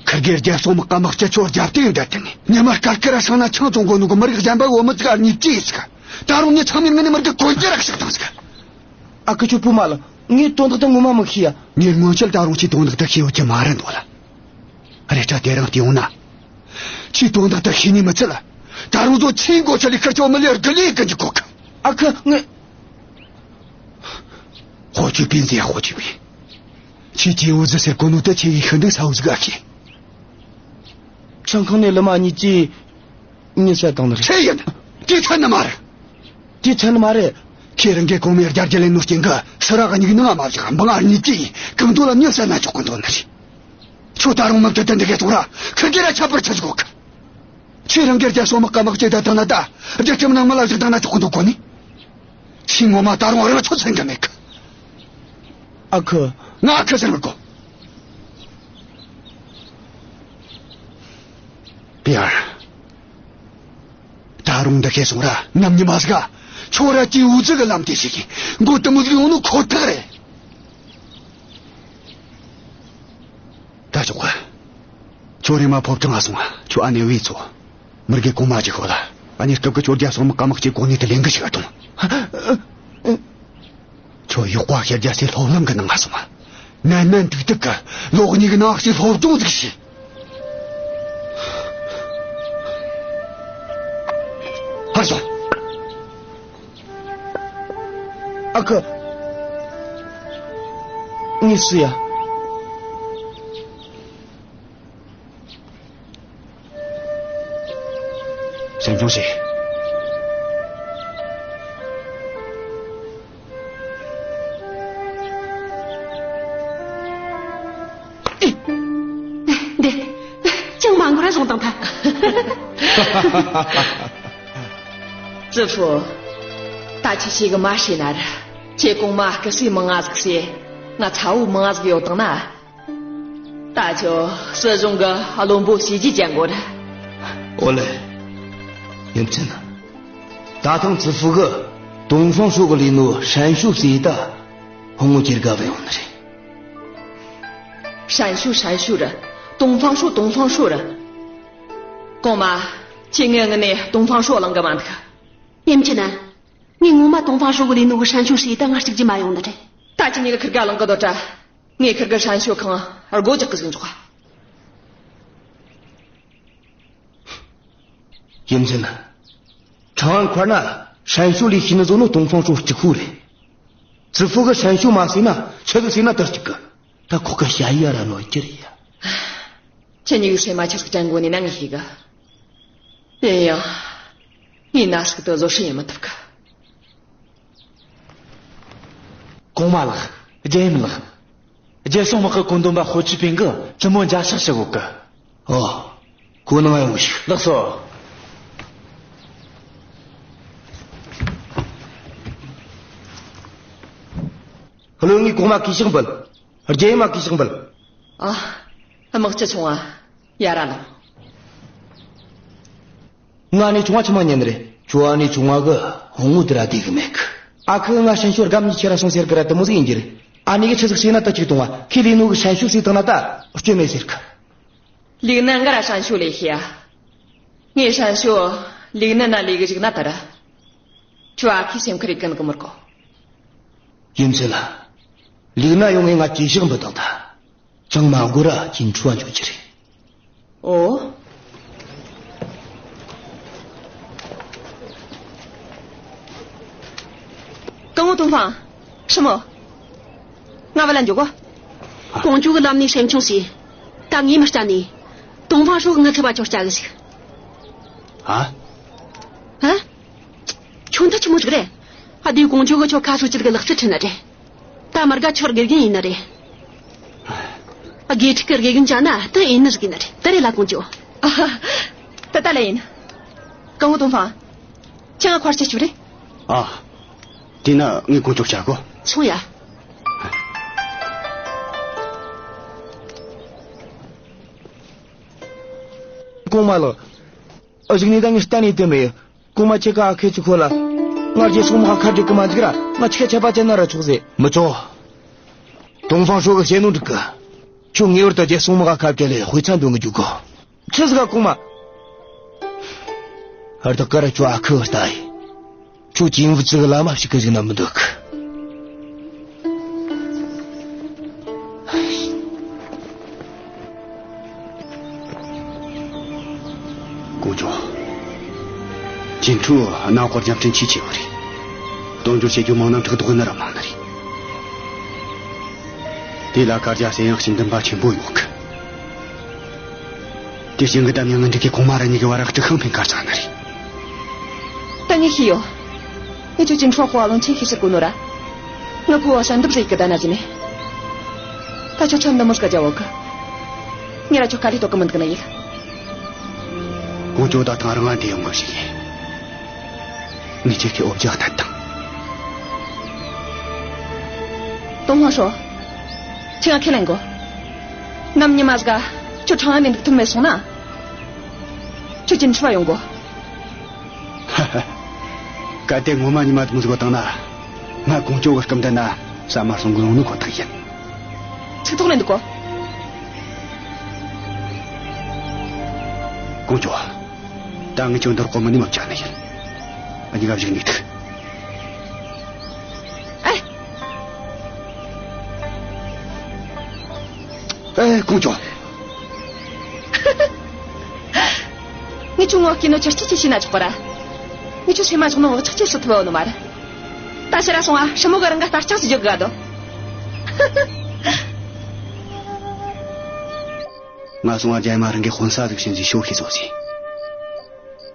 ཁིར་གེ་རྒྱལ་སྲུང་དམག་གི་དམག་སྤྱི་ཚོ་རྒྱབ་རྟེན་ཡོད་དྲ་དེ་ནས། ཉི་མ་སྐར་ཁ་ར་སང་ན་ཆང་བཙོང་གོ་ནོ་གི་མི་རིགས་གཞན་པ་བུ་མོ་ཚིག་ཨར་གཉིས་ཀྱིས་ཤི་ག་ད་རུང་ངས་ཚང་མའི་ངོས་ནས་མི་རྒན་གོན་རྒྱུ་ར་ཤི་བཏང་ཟིག་ཨ་ཁུ་ཁྱོད་བུ་མ་ལ། ངས་དོན་དག་དེ་ངོ་མ་མི་ཤེས་ཡ། ངས་སྔོན་ཆད་ད་རུང་ཁྱེད་དོན་དག་དེ་ཤེས་ཡོད་ཀྱི་མ་རེད་འདོད་ལ། རེད་དྲ་དེ་རིང་བལྟས་ཡོང་ན། ཁྱེད་དོན་དག་དེ་ཤེས་ནི་མི་ཚད་ལ། ད་རུང་ཚོ་ཆེས་འགོ་ཆེ་ལས་ཁིར་ཆོ་མི་ལས་དགུ་ལས་ཀི་འཇུག་གོ་གི། ཨ་ཁུ་ངས། ཧོ་ཆུ་པིན་ཟེར་ཡ་ཧོ་ཆུ་པིན། ཁྱེད་ཀྱིས་འུ་ཟི་ཟེར་གོ་ནོ་དེ་ཆེ་བའི་ཤིན་ཏུ་ས་འུ་ཟི་ག་ཤེས། ཆང་ཁང་ནས་ལི་མ་གཉིས་ཀྱིས་མྱི་བསད་བཏང་ནི་རེད། ཆི་ཡིན། དེ་ཚད་ནི་མ་རེད། དེ་ཚད་ནི་མ་རེད། ཁྱེད་རང་གིས་གོང་མའི་རྒྱལ་རྒྱུ་ལེན་ནོ་རྐྱེན་གྱིས་སི་ར་གཉིས་ཀྱི་ནང་མ་བཞག་འབངས་ཨ་གཉིས་ཀྱིས་གང་འདོད་ལ་མྱི་བསད་ན་ཆོག་གི་འདོད་ནི་རེད། ཁྱོད་ད་རུང་མི་མཐུན་དེ་འདི་གས་ཐོག་ར་ཁིར་གེ་ར་ཁྱད་པར་ཆི་ཟིག་གོ་གི། ཁྱེད་རང་གིས་རྒྱལ་སྲུང་དམག་གི་དམག་སྤྱི་བསྡད་བཏང་ན་ད་རྒྱལ་ཁྲིམས་ནང་མི་ལ་བཞག་བཏང་ན་ཆོག་གི་འདུག་གོ་ནི། ཁྱེད་ངོ་མ་ད་རུང་རང་ཆོད་སེམས་གི་མེད་གི། ཨ་ཁུ། ང་ཨ་ཁུ་ཟེར་མི་དགོས། པི་ཨར། ད་རུང་འདི་ཤེས་སོང་ར་ནམ་ཉི་མ་ཟིག་ག་ཁྱོད་ར་ཀྱིས་འུ་ཚུགས་གི་ལམ་དེ་ཞིག་གི་མགོ་དུ་མོ་ཟིག་ཡོང་ནོ་ཁོ་ཐག་རེད། ད་ཆོག་གི། ཁྱོད་རེམ་མ་ཕོ་བྲང་ང་སོང་ང་། ཁྱོད་ཨ་ནེ་བུས་ཚོ། མི་རྒན་གོང་མ་ཅིག་ཤོད་ལ། ཨ་ནེ་སྐབས་ཀྱི་ཁྱོད་རྒྱལ་སྲུང་དམག་གི་དམག་སྤྱི་གོ་གནས་དེ་ལེན་གི་ཞིག་ཨ་ཐོང་། ཁྱོད་ཡོག་པ་ཤེར་རྒྱ་སའི་སློབ་གླིང་གི་ནང་ང་སོང་ང་། ནན་ནན་ཏིག་ཏིག་གི་ལོ་གཉིས་ཀྱི་ནང་སའི་སློབ་སྦྱོང་ཟིག་བྱོས། ཕར་སོང་། ཨ་ཁུ། ངས་སུ་ཡ། སེམས་ཆུང་བྱོས། འདི། ཅང་མ་ངུ་ར་བཟུང་བཏང་ཐལ། ཙི་ཧྥུ། ད་ཁྱེད་ཆོས་གི་མ་བྱས་ན་ར། ཁྱེད་གོང་མ་སྐུ་སྲས་མང་ང་ཟིག་བྱས། ང་ཚ་བོ་མང་ང་ཟིག་ཡོད་དང་ན། ད་ཁྱོད་སྲིད་གཞུང་གི་བློན་པོ་བྱས་རྗེས་ཅན་གོ་ར། ཨོ་ལེ། ཡུམ་ཆེན། ད་ཐེངས་ཙི་ཧྥུ་གི་ཏུང་ཧྥང་ཧྲོ་གི་ལས་ནོ་ཧྲན་ཤོ་བྱས་ད། ཧོང་ངོ་ཁྱེར་དགའ་བ་ཡོང་ནི་རེད། ཧྲན་ཤོ་ཧྲན་ཤོ་ར། ཏུང་ཧྥང་ཧྲོ་ཏུང་ཧྥང་ཧྲོ་ར། གོང་མ། ཁྱེད་ངའི་ངི་ནས་ཏུང་ཧྥང་ཧྲོ་གླེང་གི་མ་འདུག་ཡུམ་ཆེན། ངས་ངོ་མ་ཏུང་ཧྥང་ཧྲོ་གི་ལས་ནོ་གི་ཧྲན་ཤོ་བྱས་ད་ང་གཅིག་རྗེས་མ་ཡོང་ནི་རེད། ད་ཁྱེད་གཉིས་ཀྱི་ཁིར་ག་གླེང་གི་དོ་དྲ། ངས་ཁིར་གི་ཧྲན་ཤོ་ཁང་སྒོ་རྒྱག་གི་ཟིག་འཇོག་ཡུམ་ཆེན། ཁྲང་ཨན་མཁར་ན་ཧྲན་ཤོ་ལས་ཤེས་ནི་བཟོ་ནོ་ཏུང་ཧྥང་ཧྲོ་གཅིག་པུ་རེད། ཙི་ཧྥུ་གི་ཧྲན་ཤོ་མ་བྱས་ན་ཆི་ཟིག་བྱས་ན་དེ་གཅིག་གི། ད་ཁོག་གི་ཞ་ཡི་ཡ་ར་ནོ་རྒྱུ་རེད་ཡ། ཁྱེད་གཉིས་ཀྱི་སེམས་མ་ཆི་ཟིག་དྲན་གོ་ནི་ན་ངས་ཤེས་གི། ཡིན་ཡང་། ངས་ན་ཟུག་དེ་བཟོད་བསྲན་ཡེད་མི་ཐུབ་གི། གོང་མ་ལགས། རྒྱལ་ཡུམ་ལགས། རྒྱལ་སྲུང་དམག་གི་བཀོད་འདོམས་པ་ཧོ་ཆི་པིན་གིས་བཙུན་མོ་མཇལ་ཕྱག་ཞུ་གོ་གི། ཨོ། ཁོ་ནང་ཡོང་ཞིག་ལགས་སོ། བློན་ངས་གོང་མ་གུས་ཕྱག་འབུལ། རྒྱལ་ཡུམ་མ་གུས་ཕྱག་འབུལ། ཨ། དམག་སྤྱི་ཆུང་བ། ཡར་ར་ལོངས། ང་ནི་ཆུང་བ་ཆི་མ་ཉན་རེད། ཁྱོད་ཨ་ནི་ཆུང་བ་གི་ཧོང་ངོ་དེ་ར་བསྡད་གི་མེད་གི། ཨ་ཁུ་ང་ཧྲན་ཤོ་སྒམ་གཉིས་ཁྱེར་ར་སོང་ཟེར་གི་ར་དེ་མོ་ཟིག་ཡིན་རྒྱུ་རེད། ཨ་ནི་གི་ཆི་ཟིག་བྱས་ན་ད་ཅིག་གཏོང་བ། ཁི་ལས་ནོ་གི་ཧྲན་ཤོ་ཟིག་བཏང་ན་ད་སྐྱོན་མེད་ཟེར་གི། ལིག་ནན་ག་ར་ཧྲན་ཤོ་ལས་ཤེས་ཨ། ངས་ཧྲན་ཤོ་ལིག་ནན་ན་ལས་གི་བཅུག་ན་ད་ར། ཁྱོད་ཨ་ཁུའི་སེམས་ཁུར་རེ་ཀུན་གི་མི་དགོ། ཡུམ་ཆེན་ལགས། ལིག་ནན་ཡོང་ངས་ང་གུས་ཕྱག་འབུལ་དང་ད། ཅང་མ་འགོར་ར་ཅིན་ཁྲུའུ་འཇུག་རྒྱུ་རེད། ཨོ། སྐུ་ངོ་ཏུང་ཧྥང་། ཧྲི་མོ། ང་བ་ལ་འཇུག་གོ། ཀོང་ཇོ་གི་ལམ་ནས་སེམས་ཆུང་བྱོས། ད་ངས་མི་རྩ་ནས། ཏུང་ཧྥང་ཧྲོ་གི་ངི་ཁི་བ་ཅོ་རྩ་གི་ཞིག་ཨ། ཨ། ཁྱོད་འདི་ཆི་མོ་ཟིག་རེད། ཨ་དེའི་ཀོང་ཇོ་གི་ཁྱོད་ཁ་སོ་ཅིར་གི་ལག་རྩལ་ཁྲིད་ནི་རེད། ད་མར་ག་ཁྱོད་དགེ་རྒན་ཡིན་ནི་རེད། ཨ་དགེ་ཕྲུག་གི་དགེ་རྒན་བྱ་ན་ད་ཡིན་ནི་ཟིག་ཡིན་ནི་རེད། ད་རེད་ལ་ཀོང་ཇོ། ཨ་ཧ། ད་ད་ལ་ཡིན། སྐུ་ངོ་ཏུང་ཧྥང་། ཁྱེད་ང་ཁར་ཆེ་ཆུ་རེད། ཨ། དེས་ན་ངས་ཀོང་ཇོ་བྱ་གོ། སོང་ཡ། གོང་མ་ལགས། ཨ་ཞིག་ནས་ད་ངས་གཏན་ནས་དེ་མེད། གོང་མ་ཁྱེད་ཀ་ཨ་ཁེ་ཅིག་ཁོ་ལ། ང་རྒྱལ་སྲུང་མ་ཁ་བྲལ་གི་མ་འཇུག་ར་ང་ཆི་ཁ་ཆད་པ་ཅན་ན་ར་ཆོག་ཟེ། མི་ཆོག་ཏུང་ཧྥང་ཧྲོ་གི་བཤད་ནོ་འགྲིག་གི། ཁྱོད་ངེས་པར་དུ་རྒྱལ་སྲུང་མ་ཁ་བྲལ་ལས་དཔེ་ཆ་འདོན་གི་འཇུག་གོ། ཆི་ཟིག་ག་གོང་མ། ཧར་ད་ཀ་ར་ཁྱོད་ཨ་ཁུ་ལྟ་ཡི། ཁྱོད་ཅིན་ཝུ་ཙི་གི་བླ་མ་ཞིག་གི་ཟིག་ན་མི་འདུག་ཀོང་ཇོ། ཅིན་ཁྲུའུ་ནང་སྐོར་རྒྱབ་འཕྲིན་ཆེས་ཆེ་བ་རེད། དོན་འགྱུར་བྱེད་རྒྱུ་མང་ན་ཕྲག་དོག་ནི་ར་མང་ནི་རེད། དེ་ལ་དཀར་རྒྱ་སེ་ཡང་ཞིང་འདུན་པ་ཆེན་པོ་ཡོད་གི། དེ་བཞིན་གི་ད་མྱ་ངན་འདྲི་གི་གོང་མ་ར་གཉིས་ཀྱི་བར་ར་དཀྲུག་ཤིང་འཕེན་ཁ་ཚ་ནི་རེད། ད་ངས་ཤེས་ཡོད། ངས་ཁྱོད་ཅིན་ཁྲོ་ཁོ་བ་ལོན་ཆེན་ཤེས་ཤེས་གོ་ནོ་ར། ང་ཁོ་བ་ཞལ་འདེབས་ཟིག་གི་ད་ན་ཟིན་ནས། ད་ཁྱོད་ཆོ་འདི་མོ་སྐད་རྒྱབ་བོ་གི། ངས་ར་ཁྱོད་ག་ལེ་ཐོག་གི་མི་འདུག་ན་ཡིན། ཀོང་ཇོ་ད་ཐང་རང་ང་འདི་ཡོང་གི་ཞིག་ཡིན། ངས་ཁྱེད་ཀྱི་འོ་བརྒྱལ་བསྟན་དང་། ཏོང་ཧྥང་ཧྲོ། ཁྱེད་ང་ཁས་ལེན་གོ། ནམ་ཉི་མ་ཟིག་ག་ཁྱོད་ཁྲང་ཨན་ནས་འདུག་ཐུབ་མེད་སོང་ན། ཁྱོད་ཅིན་ཁྲི་བ་ཡོང་གོ། ཧ་ཧ། གལ་ཏེ་ངོ་མ་ཉི་མ་དེ་མོ་ཟིག་གོ་བཏང་ན། ང་ཀོང་ཇོ་གི་སྐུ་མདུན་ན་ཟ་མ་སོང་གི་ཡོང་ནི་ཁོ་ཐག་ཡིན། ཚིག་ཐོག་ལེན་འདུག་གོ། ཀོང་ཇོ། ད་ངས་ཁྱོད་འདིར་གོ་མི་ནི་མ་བྱ་ནི་ཡིན། ཨ་ནི་ག་བཞུགས་ནས་ཐུག་ཨེ། ཨེ། ཀོང་ཇོ། ངས་ཁྱོད་ངོ་སྐྱེས་ནོ་ཆར་ཆི་ཆི་ཤེས་ན་ཆོག་པ་ར། ངས་ཁྱོད་སེམས་མ་ཆོག་ནོ་ངག་ཆག་ཆེ་སུ་ཐུབ་བ་ནོ་མ་ར། ད་ཕྱིར་ར་སོང་ཨ། ཧྲི་མོ་གི་རང་ག་ལྟ་ལྕག་ཅིག་རྒྱག་གི་ག་དོ། ང་སོང་ཨ། རྒྱ་མ་རང་གི་དཔོན་ས་ཟིག་བྱིན་ཟིག་ཤོག་ཤི་བཟོ་ཟིག་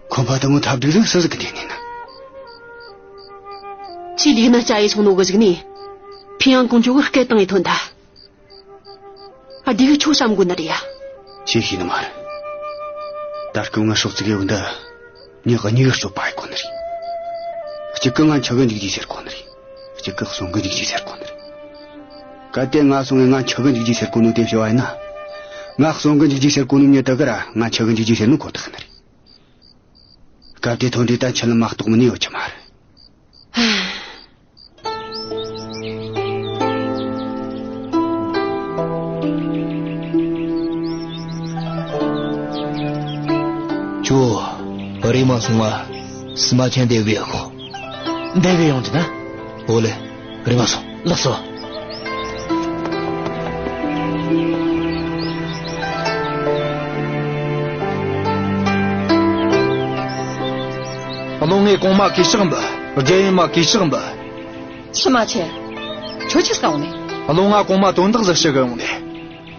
ཁོམ་པ་དང་ངོ་ཐབས་སྒྲིག་ཟིག་སུ་ཟིག་གི་དེ་ནས་ན། ཅི་ལིག་ན་ཅ་ཡི་སོང་ནོ་གི་ཟིག་ནི། ཕིང་ཡང་ཀོང་ཇོ་གི་སྐད་བཏང་ཡི་ཐོན་ད། ཨ་དེ་གི་ཆོ་བསམ་གོ་ནི་རེད་ཡ། ཆེ་ཤེས་ནི་མ་རེད། ད་སྐུ་ངོ་སྲོག་ཙིག་གི་འོ་འདི་ཉག་གཉིས་གི་སྤྱོད་པ་ཡི་གོ་ནི་རེད། གཅིག་གི་ང་འཆི་གི་འཇུག་རྒྱུ་ཟེར་གོ་ནི་རེད། གཅིག་གི་གསོན་གི་འཇུག་རྒྱུ་ཟེར་གོ་ནི་རེད། གལ་ཏེ་ང་སོང་ངས་ང་འཆི་གི་འཇུག་རྒྱུ་ཟེར་གོ་ནོ་དེ་བྱ་བ་ཡིན་ན། ང་གསོན་གི་འཇུག་རྒྱུ་ཟེར་གོ་ནོ་མྱི་དེ་གིས་ར་ང་འཆི་གི་འཇུག་རྒྱུ་ཟེར་ནོ་ཁོ་ཐག་ཡིན་ནི་རེད། སྐབས་དེ་ཐོན་དུས་ད་འཆི་ལམ་མ་གཏོགས་མིན་ནི་ཡོད་རྒྱུ་མ་རེད། ཁྱོད་རེམ་མ་སོང་ང་། སི་མ་ཆེན་དེ་བོས་ཤོག། འདི་བོས་ཡོང་རྒྱུ་ན། འོ་ལེ། རེམ་མ་སོང་། ལགས་སོ། བློན་ངས་གོང་མ་གུས་ཕྱག་འབུལ། རྒྱལ་ཡུམ་མ་གུས་ཕྱག་འབུལ། སི་མ་ཆེན། ཁྱོད་ཆི་ཟིག་ག་ཡོང་ནི། བློན་ང་གོང་མ་དོན་དག་ཟིག་ཞུ་གི་ཡོང་ནི།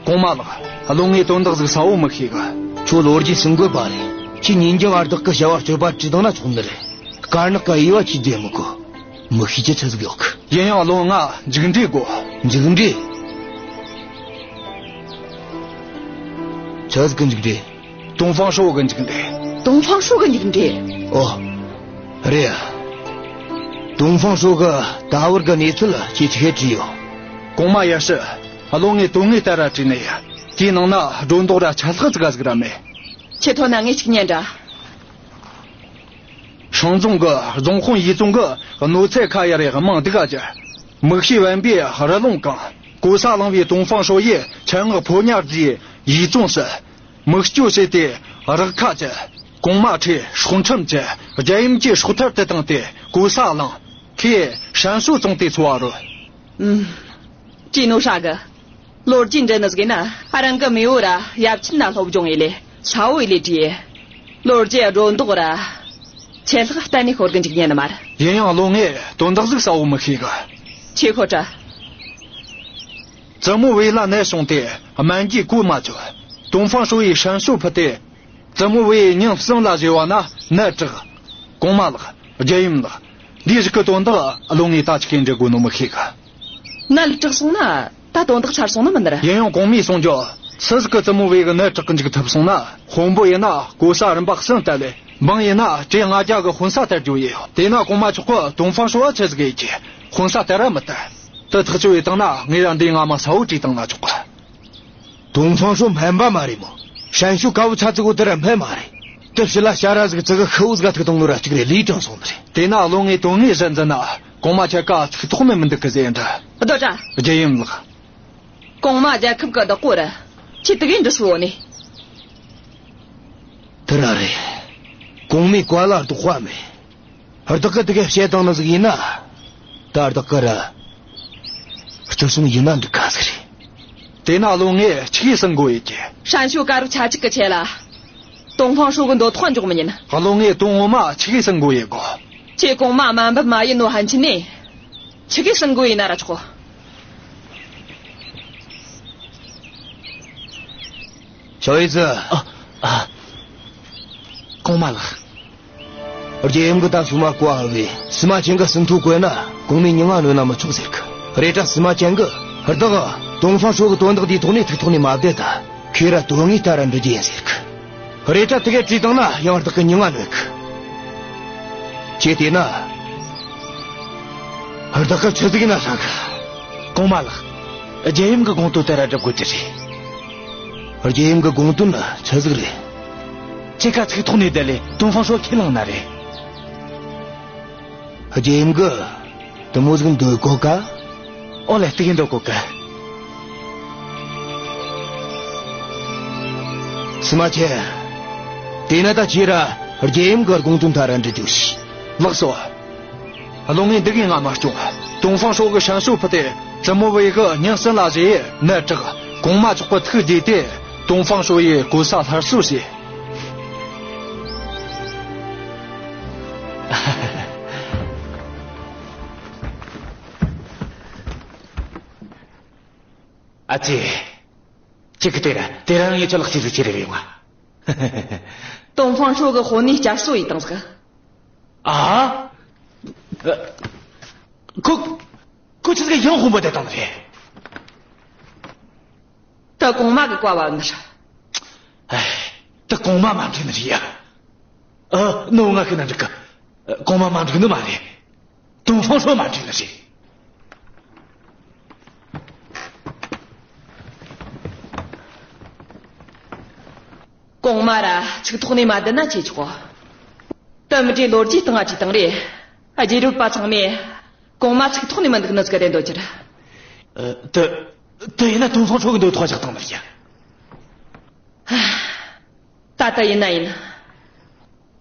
གོང་མ་ལགས། བློན་ངས་དོན་དག་ཟིག་གསལ་བོ་མི་ཤེས་གི། ཁྱོད་ལོ་རྒྱུས་ཟིན་དགོས་པ་རེད། ཁྱོས་ཉིན་རྒྱུན་ཨ་བདག་གི་བྱ་བ་སྤྱོད་པ་བྲིས་བཏང་ན་ཆོག་ནི་རེད། དཀར་ནག་གི་དབྱེ་བ་ཕྱེ་བསྡད་མི་དགོས། མི་ཤེས་རྒྱུ་ཆི་ཟིག་ཡོད་གི། ཡིན་ཡང་བློན་ང་མཇུག་འབྲས་དགོས། མཇུག་འབྲས། ཆི་ཟིག་གི་མཇུག་འབྲས། ཏུང་ཧྥང་ཧྲོ་གི་མཇུག་འབྲས། ཏུང་ཧྥང་ཧྲོ་གི་མཇུག་འབྲས། ཨོ། རེད་ཡ། ཏུང་ཧྥང་ཧྲོ་གི་ད་བར་གི་གནས་ཚུལ་ཁྱོས་ཆི་བྱས་བྲིས་ཡོད། གོང་མ་ཡ་ཧྲི། བློན་ངས་དོན་དངོས་ལྟར་ར་བྲིས་ནི་ཡ། དེའི་ནང་ན་སྒྲོ་འདོགས་ར་ཆད་ལྷག་ཙི་ག་ཟིག་ར་མེད། ཁྱེད་ཐོན་ན་ངས་གཅིག་ཉན་དྲ། ཧྲང་རྫོང་གི་རྫོང་དཔོན་ཡིད་ཙུང་གིས་གནོད་འཚེ་ཁ་ཡར་རེ་དམངས་སྡུག་ག་གྱུར། མིག་ཤེས་དབེན་པའི་རི་ལུང་གང་གོ་ས་བླངས་པའི་ཏུང་ཧྥང་ཧྲོ་ཡིས་ཆེད་མངགས་ཕོ་ཉ་རྫིས་ཡིད་ཙུང་སུ། མིག་སྐྱོ་བྱས་ཏེ་རག་ཁ་གྱུར། གོང་མ་ཁྲིའི་སྲོག་ཁྲིམས་ཀྱིས་རྒྱལ་ཡུམ་གྱི་སྲོག་ཐར་དུ་བཏང་སྟེ་གོ་ས་བླངས། ཁོས་ཧྲན་ཤོ་བཙོངས་ཏེ་འཚོ་བ་རོལ། ཨུམ། བྲིས་ནོ་ཧྲ་གི། ལོ་རྒྱུས་འབྲི་ནི་ཟིག་ན་རང་གི་མེས་པོ་ར་ཡབ་ཆེན་ན་སློབ་སྦྱོང་ཡེ་ལེ། ས་བོ་ཡེ་ལེ་བྲིས། ལོ་རྒྱུས་སྒྲོ་འདོགས་ར་ཆད་ལྷག་གཏན་ནས་ཤོར་གི་འཇུག་ཉན་ནི་མ་རེད། ཡིན་ཡང་བློན་ངས་དོན་དག་ཟིག་གསལ་བོ་མི་ཤེས་གི། ཆི་ཁོ་ཏྲ། བཙུན་མོ་བེ་ལ་ནད་བྱུང་སྟེ་སྨན་གྱིས་གོ་མ་ཆོད། ཏུང་ཧྥང་ཧྲོ་ཡིས་ཧྲན་ཤོ་ཕུད་དེ། བཙུན་མོ་བེ་ཉིན་གསུམ་ལ་བཞེས་པ་ན་ནད་དྲག། གོང་མ་ལགས། རྒྱལ་ཡུམ་ལགས། འདིའི་རིགས་ཀྱི་དོན་དག་བློན་ངས་ད་ཅི་གེ་འདྲི་དགོས་ནོ་མི་ཤེས་གི། ནད་དྲག་སོང་ན་ད་དོན་དག་ཚར་སོང་ནི་མིན་ནི་ར། ཡིན་ཡང་གོང་མས་གསུངས་རྒྱུ། སུ་ཟིག་གི་བཙུན་མོ་བེ་གི་ནད་དྲག་གི་འཇུག་ཐུབ་སོང་ན། དཔོན་པོ་ཡིན་ན་གོ་ས་རིམ་པ་གསུམ་བསྟར་ལེ། འབངས་ཡིན་ན་བྲེ་ལྔ་བརྒྱ་གི་དཔོན་ས་སྟེར་རྒྱུ་ཡིན། དེས་ན་གོང་མ་མཆོག་གིས་ཏུང་ཧྥང་ཧྲོ་བ་ཆི་ཟིག་ཡེད་རྒྱུ། དཔོན་ས་སྟེར་ར་མི་སྟེར། དེ་ཐག་གཅོད་ཡེད་བཏང་ན་ངས་ར་འདི་ང་མ་གསལ་བོ་བྲིས་བཏང་ན་ཆོག་གི། ཏུང་ཧྥང་ཧྲོ་སྨན་པ་མ་རེད་མོ། ཧྲན་ཤོ་དཀར་བོ་ཆ་ཙིག་བོ་དེ་ར་སྨན་མ་རེད། དེ་ཕྱི་ལ་ཞ་ར་ཟིག་ཙི་གི་ཤི་བོ་ཟིག་ཐུག་བཏང་ནོ་ར་གཅིག་རེད། ལུས་དྲངས་སོང་ནི་རེད། དེས་ན་བློན་ངས་དོན་དངོས་གཞིར་འཛིན་ན་གོང་མ་ཁྱེད་ཀ་ཚིག་ཐོགས་ནས་མི་འདུག་གི་ཟེར་འདྲ། རྡོ་བྲ། རྒྱལ་ཡུམ་ལགས། གོང་མ་རྒྱལ་ཁབ་ཀྱི་བདག་པོ་ར། ཁྱེད་དེ་གའི་འདྲི་སྲོལ་ནི། དེ་ར་རེད། གོང་མའི་བཀའ་ལ་ལྡོག་པ་མེད། བདག་གིས་དེ་ག་བཤད་བཏང་ནི་ཟིག་ཡིན་ན། ད་བདག་གིས་ར་བརྩི་སྲུང་ཡེད་ན་འགྲིག་ག་ཟིག་རེད། དེས་ན་བློན་ངས་ཆི་གི་སེམས་འགུལ་ཡེད་རྒྱུ། ཧྲན་ཤོ་དཀར་བོ་ཆ་གཅིག་གི་ཆེད་ལ། ཏུང་ཧྥང་ཧྲོ་གི་འདོད་ཐོག་འཇོག་མི་ཉན། བློན་ངས་དོན་ངོ་མ་ཆི་གི་སེམས་འགུལ་ཡེད་དགོས། ཁྱེད་གོང་མ་དམའ་འབེབས་མ་ཡེད་ནོ་ཕན་ཆད་ནས། ཆི་གི་སེམས་འགུལ་ཡེད་ན་ར་ཆོག། ཞའོ་ཡི་ཙི། ཨ། ཨ། གོང་མ་ལགས། རྒྱལ་ཡུམ་གྱིས་ད་སོ་མ་བཀའ་ཕབ་བས་སི་མ་ཆེན་གྱི་ཟིན་ཐོ་བཀོད་ན་གོང་མའི་མྱིང་ང་གནོད་ན་མི་ཆོག་ཟེར་གི། རེད་དྲ་སི་མ་ཆེན་གྱིས་བདག་ཏུང་ཧྥང་ཧྲོ་གི་དོན་དག་དེའི་ཐོག་ནས་ཐུགས་ཐོག་ནས་མ་བསྡད་ད། ཁོས་ར་དོན་དངོས་ལྟར་ར་འབྲི་རྒྱུ་ཡིན་ཟེར་གི། རེད་དྲ་དེ་གས་བྲིས་བཏང་ན་ཡང་བདག་གི་མྱིང་ང་གནོད་གི། ཁྱེད་བལྟས་ན། བདག་གིས་ཆི་ཟིག་ཡེད་ན་བསམ་གི། གོང་མ་ལགས། རྒྱལ་ཡུམ་གྱི་དགོངས་དོན་ལྟར་ར་སྒྲུབ་དགོས་རྒྱུ་རེད། རྒྱལ་ཡུམ་གྱི་དགོངས་དོན་ནི་ཆི་ཟིག་རེད། ཁྱེད་ཀ་ཚིག་ཐོག་ནས་བསྡད་ལས་ཏུང་ཧྥང་ཧྲོ་ཁས་བླངས་ན་རེད། རྒྱལ་ཡུམ་གྱིས་དེ་མོ་ཟིག་འདོད་གོ་ག། ཨོ་ལེ། དེ་གི་འདོད་གོ་གི། སི་མ་ཆེན། དེས་ན་ད་ཁྱེད་ར་རྒྱལ་ཡུམ་གྱི་དགོངས་དོན་ལྟར་ར་འབྲི་རྒྱུ་ཞིག། ལགས་སོ། བློན་ངས་འདི་གའི་ང་མ་སྐྱོང་། ཏུང་ཧྥང་ཧྲོ་གིས་ཧྲན་ཤོ་ཕུད་དེ་བཙུན་མོ་བེ་གི་ཉིན་གསུམ་ལ་བཞེས་ནད་དྲག། གོང་མ་མཆོག་གི་ཐུགས་དགྱེས་ཏེ་ཏུང་ཧྥང་ཧྲོ་ཡི་གོ་ས་སླར་གསོ་བྱས། ཨ་ཙི། ཅིག་གི་དེ་ར་དེ་ར་ངས་ཁྱོད་ལ་ཅི་ཟིག་ཅི་རེ་ཡོང་ང་། ཏུང་ཧྥང་ཧྲོ་གི་དཔོན་ནི་བསྐྱར་གསོ་ཡེད་བཏང་ཟིག། ཨ། ཁོ། ཁོ་ཆི་ཟིག་ཡང་དཔོན་པོ་དེ་བཏང་རེད། ད་གོང་མ་གི་བཀའ་བབས་ནི་རེད། ཨེ། ད་གོང་མ་མ་འགྲིག་ནི་རེད་ཡ། ཨ། ནོ་ང་ཤི་ན་འགྲིག་གི། གོང་མ་མ་འགྲིག་ནི་མ་རེད། ཏུང་ཧྥང་ཧྲོ་མ་འགྲིག་ནི་རེད། གོང་མ་ར་ཚིག་ཐོག་ནས་མ་བསྡད་ན་ཆི་ཆོག་དེ་མི་དྲིས་ལོ་རྒྱུས་སྟེང་ང་ཅི་བཏང་རེད། རྗེས་རབས་པ་ཚང་མས་གོང་མ་ཚིག་ཐོག་ནས་མི་འདུག་ནི་ཟིག་རེད་འདོད་རྒྱུ་རེད། ཨ། དེ་དེ་ཡིན་ན་ཏུང་ཧྥང་ཧྲོ་གི་འདོད་ཐོག་བཞག་བཏང་ནི་རེད། ད་ལྟ་ཡིན་ན་ཡིན།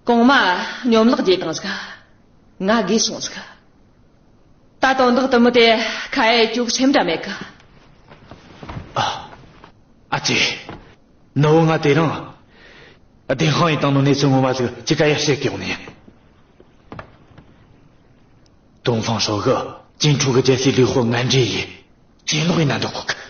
གོང་མ་གཉོམ་ལག་རྒྱས་བཏང་ཟིག་ང་རྒས་སོང་ཟིག་ད་དོན་དག་དེ་མོ་དེ་ཁ་ཡ་ཅུག་སེམས་འདྲ་མེད་གི། ཨ། ཨ་ཙི། ནུ་བོ་ང་དེ་རིང་བདེན་དཔང་ཡེད་བཏང་ནོ་གནས་ཚུལ་ངོ་མ་ཟིག་ཅིག་ཁ་ཡ་བཤད་གི་ཡོང་ནི་ཡིན། ཏུང་ཧྥང་ཧྲོ་གིས་ཅིན་ཁྲུའུ་གི་རྒྱལ་སྲས་ལིའུ་ཧུ་ངན་འབྲེལ་ཡས། གྱེན་ལོག་ཡེད་ན་འདོད་གོ་གི།